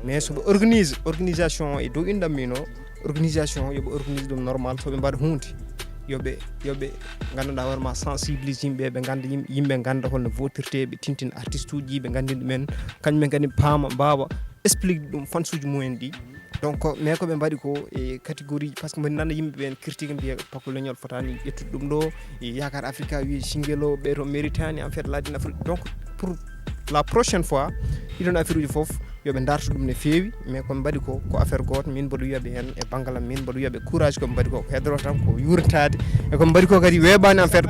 Mais soɓe organise, organisation o e dow inɗam min o organisation yoɓe organise ɗum normal, soɓe mbaɗa hunde yoɓe yoɓe nganndanɗa hoore ma sensibilise yimɓe, ɓe ngannda yimɓe, yimɓe ngannda holno votirte, ɓe tintina artiste uji, ɓe nganndina ɗumen, kañumen kadi paama, mbaawa explique ɗum fansuji mumen ɗi. Donc mais ko ɓe mbaɗi ko e catégorie, parce que mbaɗi nana yimɓe ɓen critique mbiya pakko leñol fotani ƴettude ɗum ɗo, e yakar africa wi singelo ɓe to méritani en fait laadin afrique. Donc pour la prochaine fois ɗiɗon affaire uji foof yoɓe darto ɗum ne feewi. Mais koɓe mbaɗi ko ko affaire goto, min mboɗo wiyaɓe hen e banggal am, min mboɗo wiyaɓe courage koɓe mbaɗi ko ko hedoro tan ko yurtade, e koɓe mbaɗi ko kadi weeɓani en fait.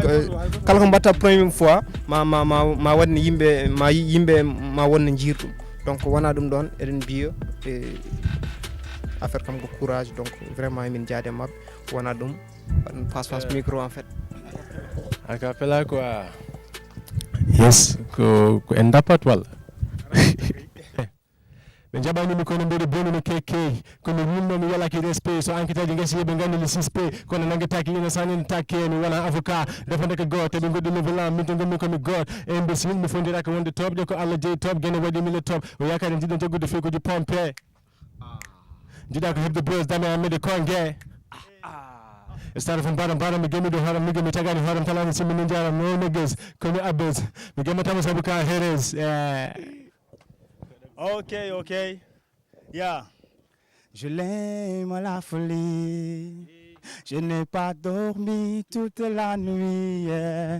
Kala ko mbatta première fois ma ma ma ma waɗne yimɓe ma yi- yimɓe ma wonno jiir ɗum. Donc wona ɗum ɗon eɗen mbiya e affaire kam ko courage. Donc vraiment emin jaade mabɓe, wona ɗum passe passe micro en fait. A cappella quoi. Yes, ko ko en dappat walla? Ɓe jaɓani mi kono mboɗo boni no kekkey. Kono wulno mi yalaki respect so enquêteji gasi yeɓe gandi le suspect. Kono nangetaki ina sanini takke mi wona avocat. Defande ko goto ɓe goɗɗo level am min to gommi komi goto. Imbécile mi fondiraka wonde topɗe ko Allah jeyi top gene waɗi mi le top. O yakare jiɗo jaggude fekuji pompe. Jiɗa ko heɓde buzz dame amede konge. Star fo mbara mbara mi gemi do haram mi gemi tagani haram talani simmi ni jaram no niggas komi abbas. Mi gemi tamo sabu ka heres. Ok, ok. Yeah. Je l'aime à la folie. Je n'ai pas dormi toute la nuit. Yeah.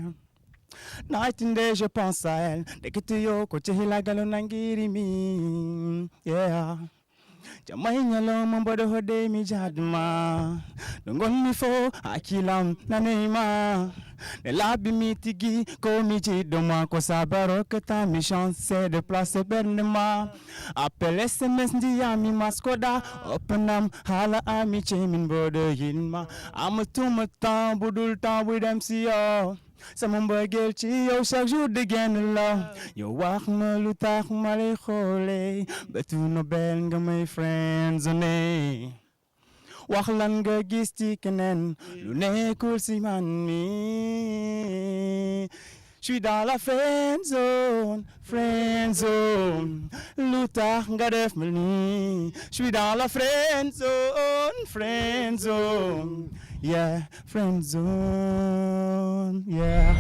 Night and day, je pense à elle. Ndekete yo ko cehilagalo nangiri mi. Yeah. Jamma e ñalawma mboɗo hoɗde mi jaadma. Ɗo ngonmi fof hakilam naneyma. Ne laabi mi tigi ko mi jiɗɗo ma ko sabaro que ta mi chance c'est de place ɓernde ma. Appel sms ndiyami maskoɗa oppanam haala ami cemin mboɗo yinma. Ama tuma temps budul temps with mco. Sama mbëggeel ci yow chaque jour di génn la. Yow wax ma lu tax ma lay xoole ba tu no bel nga may friendzone. Wax lan nga gis ci keneen lu nekkul si man mi. Je suis dans la friend zone, friend zone. Lu tax nga def ma nii? Je suis dans la friend zone, friend zone. Yeah, friend zone, yeah.